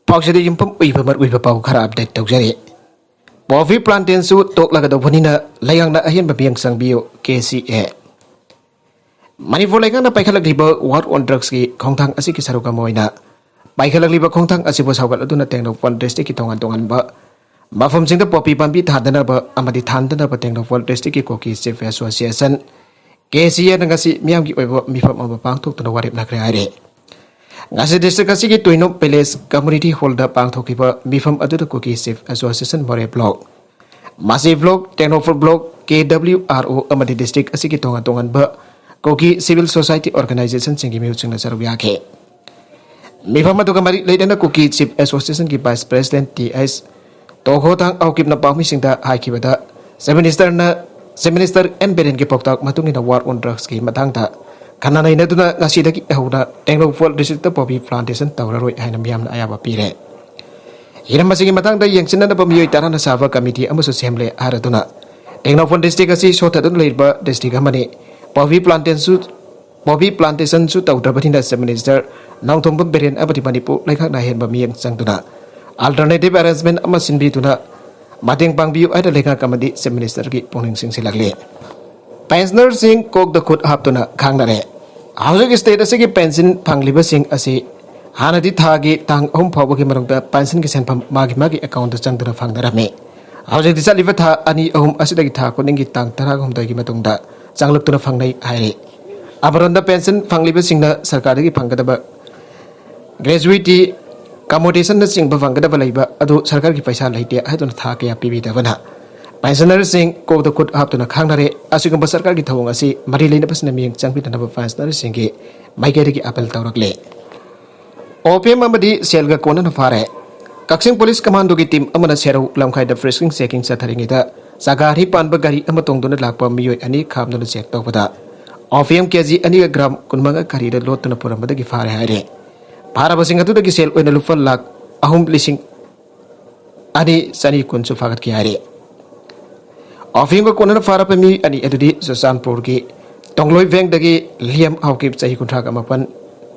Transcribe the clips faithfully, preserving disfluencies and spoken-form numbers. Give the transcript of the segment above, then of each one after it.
ꯄꯥꯎꯁꯤꯗ ꯌꯨꯝꯐꯝ ꯑꯣꯏꯕ ꯃꯔꯨꯑꯣꯏꯕ ꯄꯥꯎ ꯈꯔ ꯑꯞꯗꯦꯠ ꯇꯧꯖꯔꯤ꯫ ꯄꯣꯄꯤ ꯄ꯭ꯂꯥꯟꯇꯦꯁꯟꯁꯨ ꯇꯣꯛꯂꯒꯗꯧꯕꯅꯤꯅ ꯂꯩꯉꯥꯛꯅ ꯑꯍꯦꯟꯕ ꯃꯤꯠꯌꯦꯡ ꯆꯪꯕꯤꯌꯨ, ꯀꯦ ꯁꯤ ꯑꯦ꯫ ꯃꯅꯤꯄꯨꯔ ꯂꯩꯉꯥꯛꯅ ꯄꯥꯏꯈꯠꯂꯛꯂꯤꯕ ꯋꯥꯔ ꯑꯣꯟ ꯗ꯭ꯔꯒꯁꯀꯤ ꯈꯣꯡꯊꯥꯡ ꯑꯁꯤꯒꯤ ꯁꯔꯨꯛ ꯑꯃ ꯑꯣꯏꯅ ꯄꯥꯏꯈꯠꯂꯛꯂꯤꯕ ꯈꯣꯡꯊꯥꯡ ꯑꯁꯤꯕꯨ ꯁꯧꯒꯠꯂꯗꯨꯅ ꯇꯦꯡꯅꯧꯄꯜ ꯗꯤꯁꯇ꯭ꯔꯤꯛꯀꯤ ꯇꯣꯉꯥꯟ ꯇꯣꯉꯥꯟꯕ ꯃꯐꯝꯁꯤꯡꯗ ꯄꯣꯄꯤ ꯄꯥꯝꯕꯤ ꯊꯥꯗꯅꯕ ꯑꯃꯗꯤ ꯊꯥꯟꯗꯅꯕ ꯇꯦꯡꯅꯧꯄꯜ ꯗꯤꯁꯇ꯭ꯔꯤꯛꯀꯤ ꯀꯨꯀꯤ ꯆꯤꯐ ꯑꯦꯁꯣꯁꯤꯌꯦꯁꯟ, ꯀꯦ ꯁꯤ ꯑꯦꯅ ꯉꯁꯤ ꯃꯤꯌꯥꯝꯒꯤ ꯑꯣꯏꯕ ꯃꯤꯐꯝ ꯑꯃ ꯄꯥꯡꯊꯣꯛꯇꯨꯅ ꯋꯥꯔꯦꯞ ꯅꯈ꯭ꯔꯦ ꯍꯥꯏꯔꯤ꯫ ꯉꯁꯤ ꯗꯤꯁꯇ꯭ꯔꯤꯛ ꯑꯁꯤꯒꯤ ꯇꯣꯏꯅꯣꯝ ꯄꯦꯂꯦꯁ ꯀꯝꯃꯨꯅꯤꯇꯤ ꯍꯣꯜꯗ ꯄꯥꯡꯊꯣꯛꯈꯤꯕ ꯃꯤꯐꯝ ꯑꯗꯨꯗ ꯀꯨꯀꯤ ꯆꯤꯐ ꯑꯦꯁꯣꯁꯤꯌꯦꯁꯟ ꯃꯣꯔꯦ ꯕ꯭ꯂꯣꯛ, ꯃꯥꯁꯤ ꯕ꯭ꯂꯣꯛ, ꯇꯦꯡꯅꯧꯄꯜ ꯕ꯭ꯂꯣꯛ, ꯀꯦ ꯗꯕ꯭ꯂꯤꯎ ꯑꯥꯔ ꯑꯣ ꯑꯃꯗꯤ ꯗꯤꯁꯇ꯭ꯔꯤꯛ ꯑꯁꯤꯒꯤ ꯇꯣꯉꯥꯟ ꯇꯣꯉꯥꯟꯕ ꯀꯨꯀꯤ ꯁꯤꯚꯤꯜ ꯁꯣꯁꯥꯏꯇꯤ ꯑꯣꯔꯒꯅꯥꯏꯖꯦꯁꯟꯁꯤꯡꯒꯤ ꯃꯤꯍꯨꯠꯁꯤꯡꯅ ꯁꯔꯨꯛ ꯌꯥꯈꯤ꯫ ꯃꯤꯐꯝ ꯑꯗꯨꯒ ꯃꯔꯤ ꯂꯩꯅꯅ ꯀꯨꯀꯤ ꯆꯤꯐ ꯑꯦꯁꯣꯁꯤꯌꯦꯁꯟꯒꯤ vice president T H Tokhothang ꯑꯥꯎꯀꯤꯞꯅ ꯄꯥꯎꯃꯤꯁꯤꯡꯗ ꯍꯥꯏꯈꯤꯕꯗ, ꯆꯤꯐ ꯃꯤꯅꯤꯁꯇꯔꯅ, ꯆꯤꯐ ꯃꯤꯅꯤꯁꯇꯔ ꯑꯦꯟ ꯕꯤꯔꯦꯟꯒꯤ ꯄꯥꯎꯇꯥꯛ ꯃꯇꯨꯡ ꯏꯟꯅ ꯋꯥꯔ ꯑꯣꯟ ꯗ꯭ꯔꯒꯁꯀꯤ ꯃꯇꯥꯡꯗ ꯈꯟꯅ ꯅꯩꯅꯗꯨꯅ ꯉꯁꯤꯗꯒꯤ ꯍꯧꯅ ꯇꯦꯡꯅꯧꯄꯜ ꯗꯤꯁꯇ꯭ꯔꯤꯛꯇ ꯄꯣꯄꯤ ꯄ꯭ꯂꯥꯟꯇꯦꯁꯟ ꯇꯧꯔꯔꯣꯏ ꯍꯥꯏꯅ ꯃꯤꯌꯥꯝꯅ ꯑꯌꯥꯕ ꯄꯤꯔꯦ꯫ ꯍꯤꯔꯝ ꯑꯁꯤꯒꯤ ꯃꯇꯥꯡꯗ ꯌꯦꯡꯁꯤꯟꯅꯅꯕ ꯃꯤꯑꯣꯏ ꯇꯔꯥꯅ ꯁꯥꯕ ꯀꯃꯤꯇꯤ ꯑꯃꯁꯨ ꯁꯦꯝꯂꯦ ꯍꯥꯏꯔꯗꯨꯅ ꯇꯦꯡꯅꯧꯄꯜ ꯗꯤꯁꯇ꯭ꯔꯤꯛ ꯑꯁꯤ ꯁꯣꯠꯊꯗꯨꯅ ꯂꯩꯔꯤꯕ ꯗꯤꯁꯇ꯭ꯔꯤꯛ ꯑꯃꯅꯤ꯫ ꯄꯣꯄꯤ ꯄ꯭ꯂꯥꯟꯇꯦꯁꯟꯁꯨ ꯄꯣꯄꯤ ꯄ꯭ꯂꯥꯟꯇꯦꯁꯟꯁꯨ ꯇꯧꯗ꯭ꯔꯕꯅꯤꯅ ꯆꯤꯐ ꯃꯤꯅꯤꯁꯇꯔ ꯅꯣꯡꯊꯣꯝꯕꯝ ꯕꯤꯔꯦꯟ ꯑꯃꯗꯤ ꯃꯅꯤꯄꯨꯔ ꯂꯩꯉꯥꯛꯅ ꯑꯍꯦꯟꯕ ꯃꯤꯠꯌꯦꯡ ꯆꯪꯗꯨꯅ ꯑꯜꯇꯔꯅꯦꯇꯤꯚ ꯑꯦꯔꯦꯟꯖꯃꯦꯟꯠ ꯑꯃ ꯁꯤꯟꯕꯤꯗꯨꯅ ꯃꯇꯦꯡ ꯄꯥꯡꯕꯤꯌꯨ ꯍꯥꯏꯅ ꯂꯩꯉꯥꯛ ꯑꯃꯗꯤ ꯆꯤꯐ ꯃꯤꯅꯤꯁꯇꯔꯒꯤ ꯄꯨꯛꯅꯤꯡ ꯆꯤꯡꯁꯤꯜꯂꯛꯂꯤ꯫ ꯄꯦꯟꯁꯅꯔꯁꯤꯡ ꯀꯣꯛꯇ ꯈꯨꯠ ꯍꯥꯞꯇꯨꯅ ꯈꯥꯡꯅꯔꯦ꯫ ꯍꯧꯖꯤꯛ ꯁ꯭ꯇꯦꯠ ꯑꯁꯤꯒꯤ ꯄꯦꯟꯁꯤꯟ ꯐꯪꯂꯤꯕꯁꯤꯡ ꯑꯁꯤ ꯍꯥꯟꯅꯗꯤ ꯊꯥꯒꯤ ꯇꯥꯡ ꯑꯍꯨꯝ ꯐꯥꯎꯕꯒꯤ ꯃꯅꯨꯡꯗ ꯄꯦꯟꯁꯤꯟꯒꯤ ꯁꯦꯟꯐꯝ ꯃꯥꯒꯤ ꯃꯥꯒꯤ ꯑꯦꯀꯥꯎꯟꯗ ꯆꯪꯗꯨꯅ ꯐꯪꯅꯔꯝꯃꯤ꯫ ꯍꯧꯖꯤꯛꯇꯤ ꯆꯠꯂꯤꯕ ꯊꯥ ꯑꯅꯤ ꯑꯍꯨꯝ ꯑꯁꯤꯗꯒꯤ ꯊꯥ ꯈꯨꯗꯤꯡꯒꯤ ꯇꯥꯡ ꯇꯔꯥꯍꯨꯝꯗꯣꯏꯒꯤ ꯃꯇꯨꯡꯗ ꯆꯪꯂꯛꯇꯨꯅ ꯐꯪꯅꯩ ꯍꯥꯏꯔꯤ꯫ ꯑꯃꯔꯣꯝꯗ ꯄꯦꯟꯁꯤꯟ ꯐꯪꯂꯤꯕꯁꯤꯡꯅ ꯁꯔꯀꯥꯔꯗꯒꯤ ꯐꯪꯒꯗꯕ ꯒ꯭ꯔꯦꯖꯨꯏꯇꯤ, ꯀꯃꯣꯗꯦꯁꯟꯅꯆꯤꯡꯕ ꯐꯪꯒꯗꯕ ꯂꯩꯕ ꯑꯗꯨ ꯁꯔꯀꯥꯔꯒꯤ ꯄꯩꯁꯥ ꯂꯩꯇꯦ ꯍꯥꯏꯗꯨꯅ ꯊꯥ ꯀꯌꯥ ꯄꯤꯕꯤꯗꯕꯅ ꯄꯦꯟꯁꯅꯔꯁꯤꯡ ꯀꯣꯛꯇ ꯈꯨꯠ ꯍꯥꯞꯇꯨꯅ ꯈꯥꯡꯅꯔꯦ꯫ ꯑꯁꯤꯒꯨꯝꯕ ꯁꯔꯀꯥꯔꯒꯤ ꯊꯧꯑꯣꯡ ꯑꯁꯤ ꯃꯔꯤ ꯂꯩꯅꯕꯁꯤꯡꯅ ꯃꯤꯠꯌꯦꯡ ꯆꯪꯕꯤꯗꯅꯕ ꯄꯦꯟꯁꯅꯔꯁꯤꯡꯒꯤ ꯃꯥꯏꯀꯩꯗꯒꯤ ꯑꯥꯄꯤꯜ ꯇꯧꯔꯛꯂꯦ꯫ ꯑꯣꯄꯤꯌꯝ ꯑꯃꯗꯤ ꯁꯦꯜꯒ ꯀꯣꯟꯅꯅ ꯐꯥꯔꯦ꯫ ꯀꯛꯆꯤꯡ ꯄꯨꯂꯤꯁ ꯀꯃꯥꯟꯗꯣꯒꯤ ꯇꯤꯝ ꯑꯃꯅ ꯁꯦꯔꯧ ꯂꯝꯈꯥꯏꯗ ꯐ꯭ꯔꯤꯁꯀꯤꯡ ꯆꯦꯀꯤꯡ ꯆꯠꯊꯔꯤꯉꯩꯗ ꯆꯥꯒꯥꯔꯤ ꯄꯥꯟꯕ ꯒꯥꯔꯤ ꯑꯃ ꯇꯣꯡꯗꯨꯅ ꯂꯥꯛꯄ ꯃꯤꯑꯣꯏ ꯑꯅꯤ ꯈꯥꯝꯗꯨꯅ ꯆꯦꯛ ꯇꯧꯕꯗ ꯑꯣꯄꯤꯌꯝ ꯀꯦꯖꯤ ꯑꯅꯤꯒ ꯒ꯭ꯔꯥꯝ ꯀꯨꯟꯃꯉꯥ ꯒꯥꯔꯤꯗ ꯂꯣꯠꯇꯨꯅ ꯄꯨꯔꯝꯕꯗꯒꯤ ꯐꯥꯔꯦ ꯍꯥꯏꯔꯦ꯫ ꯐꯥꯔꯕꯁꯤꯡ ꯑꯗꯨꯗꯒꯤ ꯁꯦꯜ ꯑꯣꯏꯅ ꯂꯨꯄꯥ ꯂꯥꯈ ꯑꯍꯨꯝ ꯂꯤꯁꯤꯡ ꯑꯅꯤ ꯆꯅꯤ ꯀꯨꯟꯁꯨ ꯐꯥꯒꯠꯈꯤ ꯍꯥꯏꯔꯤ꯫ ꯑꯣꯄꯤꯌꯝꯒ ꯀꯣꯟꯅꯅ ꯐꯥꯔꯕ ꯃꯤ ꯑꯅꯤ ꯑꯗꯨꯗꯤ ꯆꯨꯔꯆꯥꯟꯄꯨꯔꯒꯤ ꯇꯣꯡꯂꯣꯏ ꯚꯦꯡꯗꯒꯤ ꯂꯤꯌꯝ ꯍꯥꯎꯀꯤꯞ, ꯆꯍꯤ ꯀꯨꯟꯊ꯭ꯔꯥꯒ ꯃꯥꯄꯟ,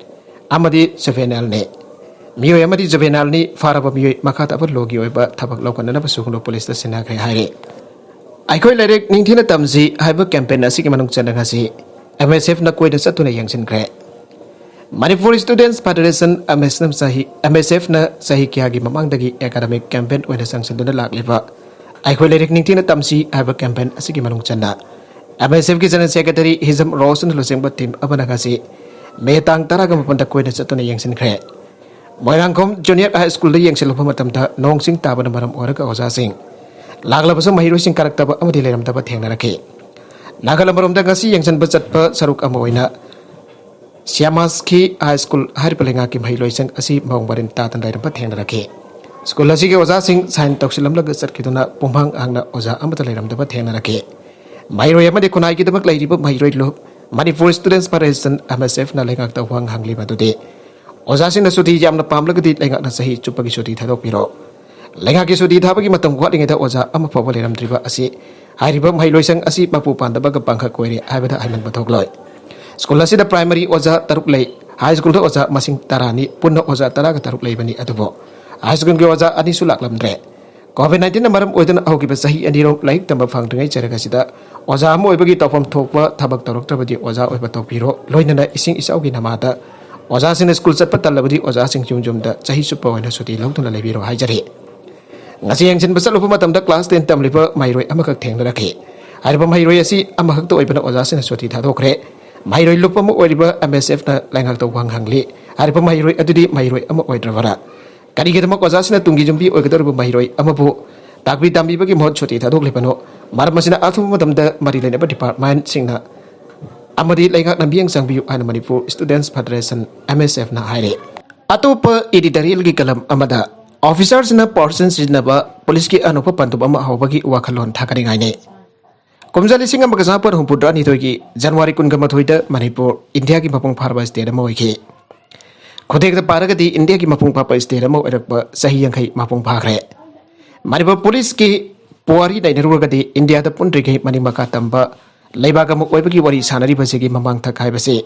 ꯑꯃꯗꯤ ꯁꯨꯐꯦꯅꯦꯜꯅꯤ꯫ ꯃꯤꯑꯣꯏ ꯑꯃꯗꯤ ꯖꯨꯕꯦꯅꯥꯏꯜꯅꯤ꯫ ꯐꯥꯔꯕ ꯃꯤꯑꯣꯏ ꯃꯈꯥ ꯇꯥꯕ ꯂꯣꯒꯤ ꯑꯣꯏꯕ ꯊꯕꯛ ꯂꯧꯈꯠꯅꯅꯕꯁꯨ ꯍꯨꯟꯗꯣꯛ ꯄꯨꯂꯤꯁꯇ ꯁꯤꯟꯅꯈ꯭ꯔꯦ ꯍꯥꯏꯔꯤ꯫ ꯑꯩꯈꯣꯏ ꯂꯥꯏꯔꯤꯛ ꯅꯤꯡꯊꯤꯅ ꯇꯝꯁꯤ ꯍꯥꯏꯕ ꯀꯦꯝꯄꯦꯟ ꯑꯁꯤꯒꯤ ꯃꯅꯨꯡ ꯆꯟꯅ ꯉꯁꯤ ꯑꯦꯝ ꯑꯦꯁ ꯑꯦꯐꯅ ꯀꯣꯏꯅ ꯆꯠꯇꯨꯅ ꯌꯦꯡꯁꯤꯟꯈ꯭ꯔꯦ꯫ ꯃꯅꯤꯄꯨꯔ ꯁ꯭ꯇꯨꯗꯦꯟꯠꯁ ꯐꯦꯗꯔꯦꯁꯟ, ꯑꯦꯝ ꯑꯦꯁ ꯑꯦꯐꯅ ꯆꯍꯤ ꯀꯌꯥꯒꯤ ꯃꯃꯥꯡꯗꯒꯤ ꯑꯦꯀꯥꯗꯃꯤꯛ ꯀꯦꯝꯄꯦꯟ ꯑꯣꯏꯅ ꯆꯪꯁꯤꯟꯗꯨꯅ ꯂꯥꯛꯂꯤꯕ ꯑꯩꯈꯣꯏ ꯂꯥꯏꯔꯤꯛ ꯅꯤꯡꯊꯤꯅ ꯇꯝꯁꯤ ꯍꯥꯏꯕ ꯀꯦꯝꯄꯦꯟ ꯑꯁꯤꯒꯤ ꯃꯅꯨꯡ ꯆꯟꯅ ꯑꯦꯝ ꯑꯦꯁ ꯑꯦꯐꯀꯤ ꯖꯦꯅꯔꯦꯜ ꯁꯦꯀ꯭ꯔꯦꯇꯔꯤ ꯍꯤꯖꯝ ꯔꯣꯁꯟꯅ ꯂꯨꯆꯤꯡꯕ ꯇꯤꯝ ꯑꯃꯅ ꯉꯁꯤ ꯃꯦ ꯇꯥꯡ ꯇꯔꯥꯒ ꯃꯥꯄꯟꯗ ꯀꯣꯏꯅ ꯆꯠꯇꯨꯅ ꯌꯦꯡꯁꯤꯟꯈ꯭ꯔꯦ꯫ ꯃꯣꯏꯔꯥꯡꯈꯣꯝ ꯖꯨꯅꯤꯌꯔ ꯍꯥꯏ ꯁ꯭ꯀꯨꯜꯗ ꯌꯦꯡꯁꯤꯜꯂꯨꯕ ꯃꯇꯝꯗ ꯅꯣꯡ ꯆꯤꯡ ꯇꯥꯕꯅ ꯃꯔꯝ ꯑꯣꯏꯔꯒ ꯑꯣꯖꯥꯁꯤꯡ ꯂꯥꯛꯂꯕꯁꯨ ꯃꯍꯩꯔꯣꯏꯁꯤꯡ ꯀꯥꯔꯛꯇꯕ ꯑꯃꯗꯤ ꯂꯩꯔꯝꯗꯕ ꯊꯦꯡꯅꯔꯛꯈꯤ꯫ ꯅꯥꯒꯜ ꯑꯃꯔꯣꯝꯗ ꯉꯁꯤ ꯌꯦꯡꯁꯤꯟꯕ ꯆꯠꯄ ꯁꯔꯨꯛ ꯑꯃ ꯑꯣꯏꯅ ꯁ꯭ꯌꯥꯃꯥꯁꯀꯤ ꯍꯥꯏ ꯁ꯭ꯀꯨꯜ ꯍꯥꯏꯔꯤꯕ ꯂꯩꯉꯥꯛꯀꯤ ꯃꯍꯩꯔꯣꯏꯁꯤꯡ ꯑꯁꯤ ꯃꯑꯣꯡ ꯃꯔꯤꯟ ꯇꯥꯗꯅ ꯂꯩꯔꯝꯕ ꯊꯦꯡꯅꯔꯛꯈꯤ꯫ ꯁ꯭ꯀꯨꯜ ꯑꯁꯤꯒꯤ ꯑꯣꯖꯥꯁꯤꯡ ꯁꯥꯏꯟ ꯇꯧꯁꯤꯜꯂꯝꯂꯒ ꯆꯠꯈꯤꯗꯨꯅ ꯄꯨꯡꯍꯥꯡ ꯍꯥꯡꯅ ꯑꯣꯖꯥ ꯑꯃꯠꯇ ꯂꯩꯔꯝꯗꯕ ꯊꯦꯡꯅꯔꯛꯈꯤ꯫ ꯃꯍꯩꯔꯣꯏ ꯑꯃꯗꯤ ꯈꯨꯟꯅꯥꯏꯒꯤꯗꯃꯛ ꯂꯩꯔꯤꯕ ꯃꯍꯩꯔꯣꯏ ꯂꯨꯞ ꯃꯅꯤꯄꯨꯔ ꯁ꯭ꯇꯨꯗꯦꯟꯠꯁ ꯐꯦꯗꯔꯦꯁꯟ, ꯑꯦꯝ ꯑꯦꯁ ꯑꯦꯐꯅ ꯂꯩꯉꯥꯛꯇ ꯋꯥꯍꯪ ꯍꯪꯂꯤ ꯃꯗꯨꯗꯤ ꯑꯣꯖꯥꯁꯤꯡꯅ ꯁꯨꯇꯤ ꯌꯥꯝꯅ ꯄꯥꯝꯂꯒꯗꯤ ꯂꯩꯉꯥꯛꯅ ꯆꯍꯤ ꯆꯨꯞꯄꯒꯤ ꯁꯨꯇꯤ ꯊꯥꯗꯣꯛꯄꯤꯔꯣ꯫ ꯂꯩꯉꯥꯛꯀꯤ ꯁꯨꯇꯤ ꯊꯥꯕꯒꯤ ꯃꯇꯝ ꯋꯥꯠꯂꯤꯉꯩꯗ ꯑꯣꯖꯥ ꯑꯃ ꯐꯥꯎꯕ ꯂꯩꯔꯝꯗ꯭ꯔꯤꯕ ꯑꯁꯤ ꯍꯥꯏꯔꯤꯕ ꯃꯍꯩꯂꯣꯏꯁꯪ ꯑꯁꯤ ꯃꯄꯨ ꯄꯥꯟꯗꯕꯒ ꯄꯥꯡꯈꯛ ꯑꯣꯏꯔꯦ ꯍꯥꯏꯕꯗ ꯍꯥꯏꯃꯟꯕ ꯊꯣꯛꯂꯣꯏ꯫ ꯁ꯭ꯀꯨꯜ ꯑꯁꯤꯗ ꯄ꯭ꯔꯥꯏꯃꯔꯤ ꯑꯣꯖꯥ ꯇꯔꯨꯛ ꯂꯩ, ꯍꯥꯏ ꯁ꯭ꯀꯨꯜꯗ ꯑꯣꯖꯥ ꯃꯁꯤꯡ ꯇꯔꯥꯅꯤ, ꯄꯨꯟꯅ ꯑꯣꯖꯥ ꯇꯔꯥꯒ ꯇꯔꯨꯛ ꯂꯩꯕꯅꯤ꯫ ꯑꯗꯨꯕꯨ ꯍꯥꯏ ꯁ꯭ꯀꯨꯜꯒꯤ ꯑꯣꯖꯥ ꯑꯅꯤꯁꯨ ꯂꯥꯛꯂꯝꯗ꯭ꯔꯦ꯫ ꯀꯣꯚꯤꯗ ꯅꯥꯏꯟꯇꯤꯟꯅ ꯃꯔꯝ ꯑꯣꯏꯗꯨꯅ ꯍꯧꯈꯤꯕ ꯆꯍꯤ ꯑꯅꯤꯔꯣꯝ ꯂꯥꯏꯔꯤꯛ ꯇꯝꯕ ꯐꯪꯗ꯭ꯔꯤꯉꯩ ꯆꯩꯔꯛ ꯑꯁꯤꯗ ꯑꯣꯖꯥ ꯑꯃ ꯑꯣꯏꯕꯒꯤ ꯇꯧꯐꯝ ꯊꯣꯛꯄ ꯊꯕꯛ ꯇꯧꯔꯛꯇ꯭ꯔꯕꯗꯤ ꯑꯣꯖꯥ ꯑꯣꯏꯕ ꯇꯧꯕꯤꯔꯣ, ꯂꯣꯏꯅꯅ ꯏꯁꯤꯡ ꯏꯆꯥꯎꯒꯤ ꯅꯃꯥꯗ ꯑꯣꯖꯥꯁꯤꯡꯅ ꯁ꯭ꯀꯨꯜ ꯆꯠꯄ ꯇꯜꯂꯕꯗꯤ ꯑꯣꯖꯥꯁꯤꯡ ꯌꯨꯝ ꯌꯨꯝꯗ ꯆꯍꯤ ꯆꯨꯞꯄ ꯑꯣꯏꯅ ꯁꯨꯇꯤ ꯂꯧꯗꯨꯅ ꯂꯩꯕꯤꯔꯣ ꯍꯥꯏꯖꯔꯤ꯫ ꯉꯁꯤ ꯌꯦꯡꯁꯤꯟꯕ ꯆꯠꯂꯨꯕ ꯃꯇꯝꯗ ꯀ꯭ꯂꯥꯁ ꯇꯦꯟ ꯇꯝꯂꯤꯕ ꯃꯍꯩꯔꯣꯏ ꯑꯃꯈꯛ ꯊꯦꯡꯅꯔꯛꯈꯤ꯫ ꯍꯥꯏꯔꯤꯕ ꯃꯍꯩꯔꯣꯏ ꯑꯁꯤ ꯑꯃꯈꯛꯇ ꯑꯣꯏꯕꯅ ꯑꯣꯖꯥꯁꯤꯡꯅ ꯁꯨꯇꯤ ꯊꯥꯗꯣꯛꯈ꯭ꯔꯦ꯫ ꯃꯍꯩꯔꯣꯏ ꯂꯨꯞ ꯑꯃ ꯑꯣꯏꯔꯤꯕ ꯑꯦꯝ ꯑꯦꯁ ꯑꯦꯐꯅ ꯂꯩꯉꯥꯛꯇ ꯋꯥꯍꯪ ꯍꯪꯂꯤ꯫ ꯍꯥꯏꯔꯤꯕ ꯃꯍꯩꯔꯣꯏ ꯑꯗꯨꯗꯤ ꯃꯍꯩꯔꯣꯏ ꯑꯃ ꯑꯣꯏꯗ꯭ꯔꯕꯔꯥ? ꯀꯔꯤꯒꯤꯗꯃꯛ ꯑꯣꯖꯥꯁꯤꯡꯅ ꯇꯨꯡꯒꯤ ꯌꯨꯝꯕꯤ ꯑꯣꯏꯒꯗꯧꯔꯤꯕ ꯃꯍꯩꯔꯣꯏ ꯑꯃꯕꯨ ꯇꯥꯛꯄꯤ ꯇꯝꯕꯤꯕꯒꯤ ꯃꯍꯨꯠ ꯁꯨꯇꯤ ꯊꯥꯗꯣꯛꯂꯤꯕꯅꯣ? ꯃꯔꯝ ꯑꯁꯤꯅ ꯑꯊꯨꯕ ꯃꯇꯝꯗ ꯃꯔꯤ ꯂꯩꯅꯕ ꯗꯤꯄꯥꯔꯠꯃꯦꯟꯠꯁꯤꯡꯅ ꯑꯃꯗꯤ ꯂꯩꯉꯥꯛꯅ ꯃꯤꯠꯌꯦꯡ ꯆꯪꯕꯤꯌꯨ ꯍꯥꯏꯅ ꯃꯅꯤꯄꯨꯔ ꯁ꯭ꯇꯨꯗꯦꯟꯠꯁ ꯐꯦꯗꯔꯦꯁꯟ, ꯑꯦꯝ ꯑꯦꯁ ꯑꯦꯐꯅ ꯍꯥꯏꯔꯤ꯫ ꯑꯇꯣꯞꯄ ꯏꯗꯤꯇꯣꯔꯤꯌꯦꯜꯒꯤ ꯀꯂꯝ ꯑꯃꯗ, ꯑꯣꯐꯤꯁꯥꯔꯁꯤꯡꯅ ꯄꯥꯔꯁꯟ ꯁꯤꯖꯤꯟꯅꯕ ꯄꯨꯂꯤꯁꯀꯤ ꯑꯅꯧꯕ ꯄꯥꯟꯗꯝ ꯑꯃ ꯍꯧꯕꯒꯤ ꯋꯥꯈꯜꯂꯣꯟ ꯊꯥꯒꯠꯅꯤꯡꯉꯥꯏꯅꯤ꯫ ꯀꯨꯝꯖꯥ ꯂꯤꯁꯤꯡ ꯑꯃꯒ ꯆꯥꯃꯥꯄꯟ ꯍꯨꯝꯐꯨꯇꯔꯥꯅꯤꯊꯣꯏꯒꯤ ꯖꯅꯋꯥꯔꯤ ꯀꯨꯟꯒ ꯃꯥꯊꯣꯏꯗ ꯃꯅꯤꯄꯨꯔ ꯏꯟꯗꯤꯌꯥꯒꯤ ꯃꯄꯨꯡ ꯐꯥꯔꯕ ꯁ꯭ꯇꯦꯠ ꯑꯃ ꯑꯣꯏꯈꯤ꯫ ꯈꯨꯗꯦꯛꯇ ꯄꯥꯔꯒꯗꯤ ꯏꯟꯗꯤꯌꯥꯒꯤ ꯃꯄꯨꯡ ꯐꯥꯕ ꯁ꯭ꯇꯦꯠ ꯑꯃ ꯑꯣꯏꯔꯛꯄ ꯆꯍꯤ ꯌꯥꯡꯈꯩ ꯃꯄꯨꯡ ꯐꯥꯈ꯭ꯔꯦ꯫ ꯃꯅꯤꯄꯨꯔ ꯄꯨꯂꯤꯁꯀꯤ ꯄꯨꯋꯥꯔꯤ ꯅꯩꯅꯔꯨꯔꯒꯗꯤ ꯏꯟꯗꯤꯌꯥꯗ ꯄꯨꯟꯗ꯭ꯔꯤꯉꯩ ꯃꯅꯤꯡ ꯃꯈꯥ ꯇꯝꯕ ꯂꯩꯕꯥꯛ ꯑꯃ ꯑꯣꯏꯕꯒꯤ ꯋꯥꯔꯤ ꯁꯥꯟꯅꯔꯤꯕꯁꯤꯒꯤ ꯃꯃꯥꯡ ꯊꯛ ꯍꯥꯏꯕꯁꯤ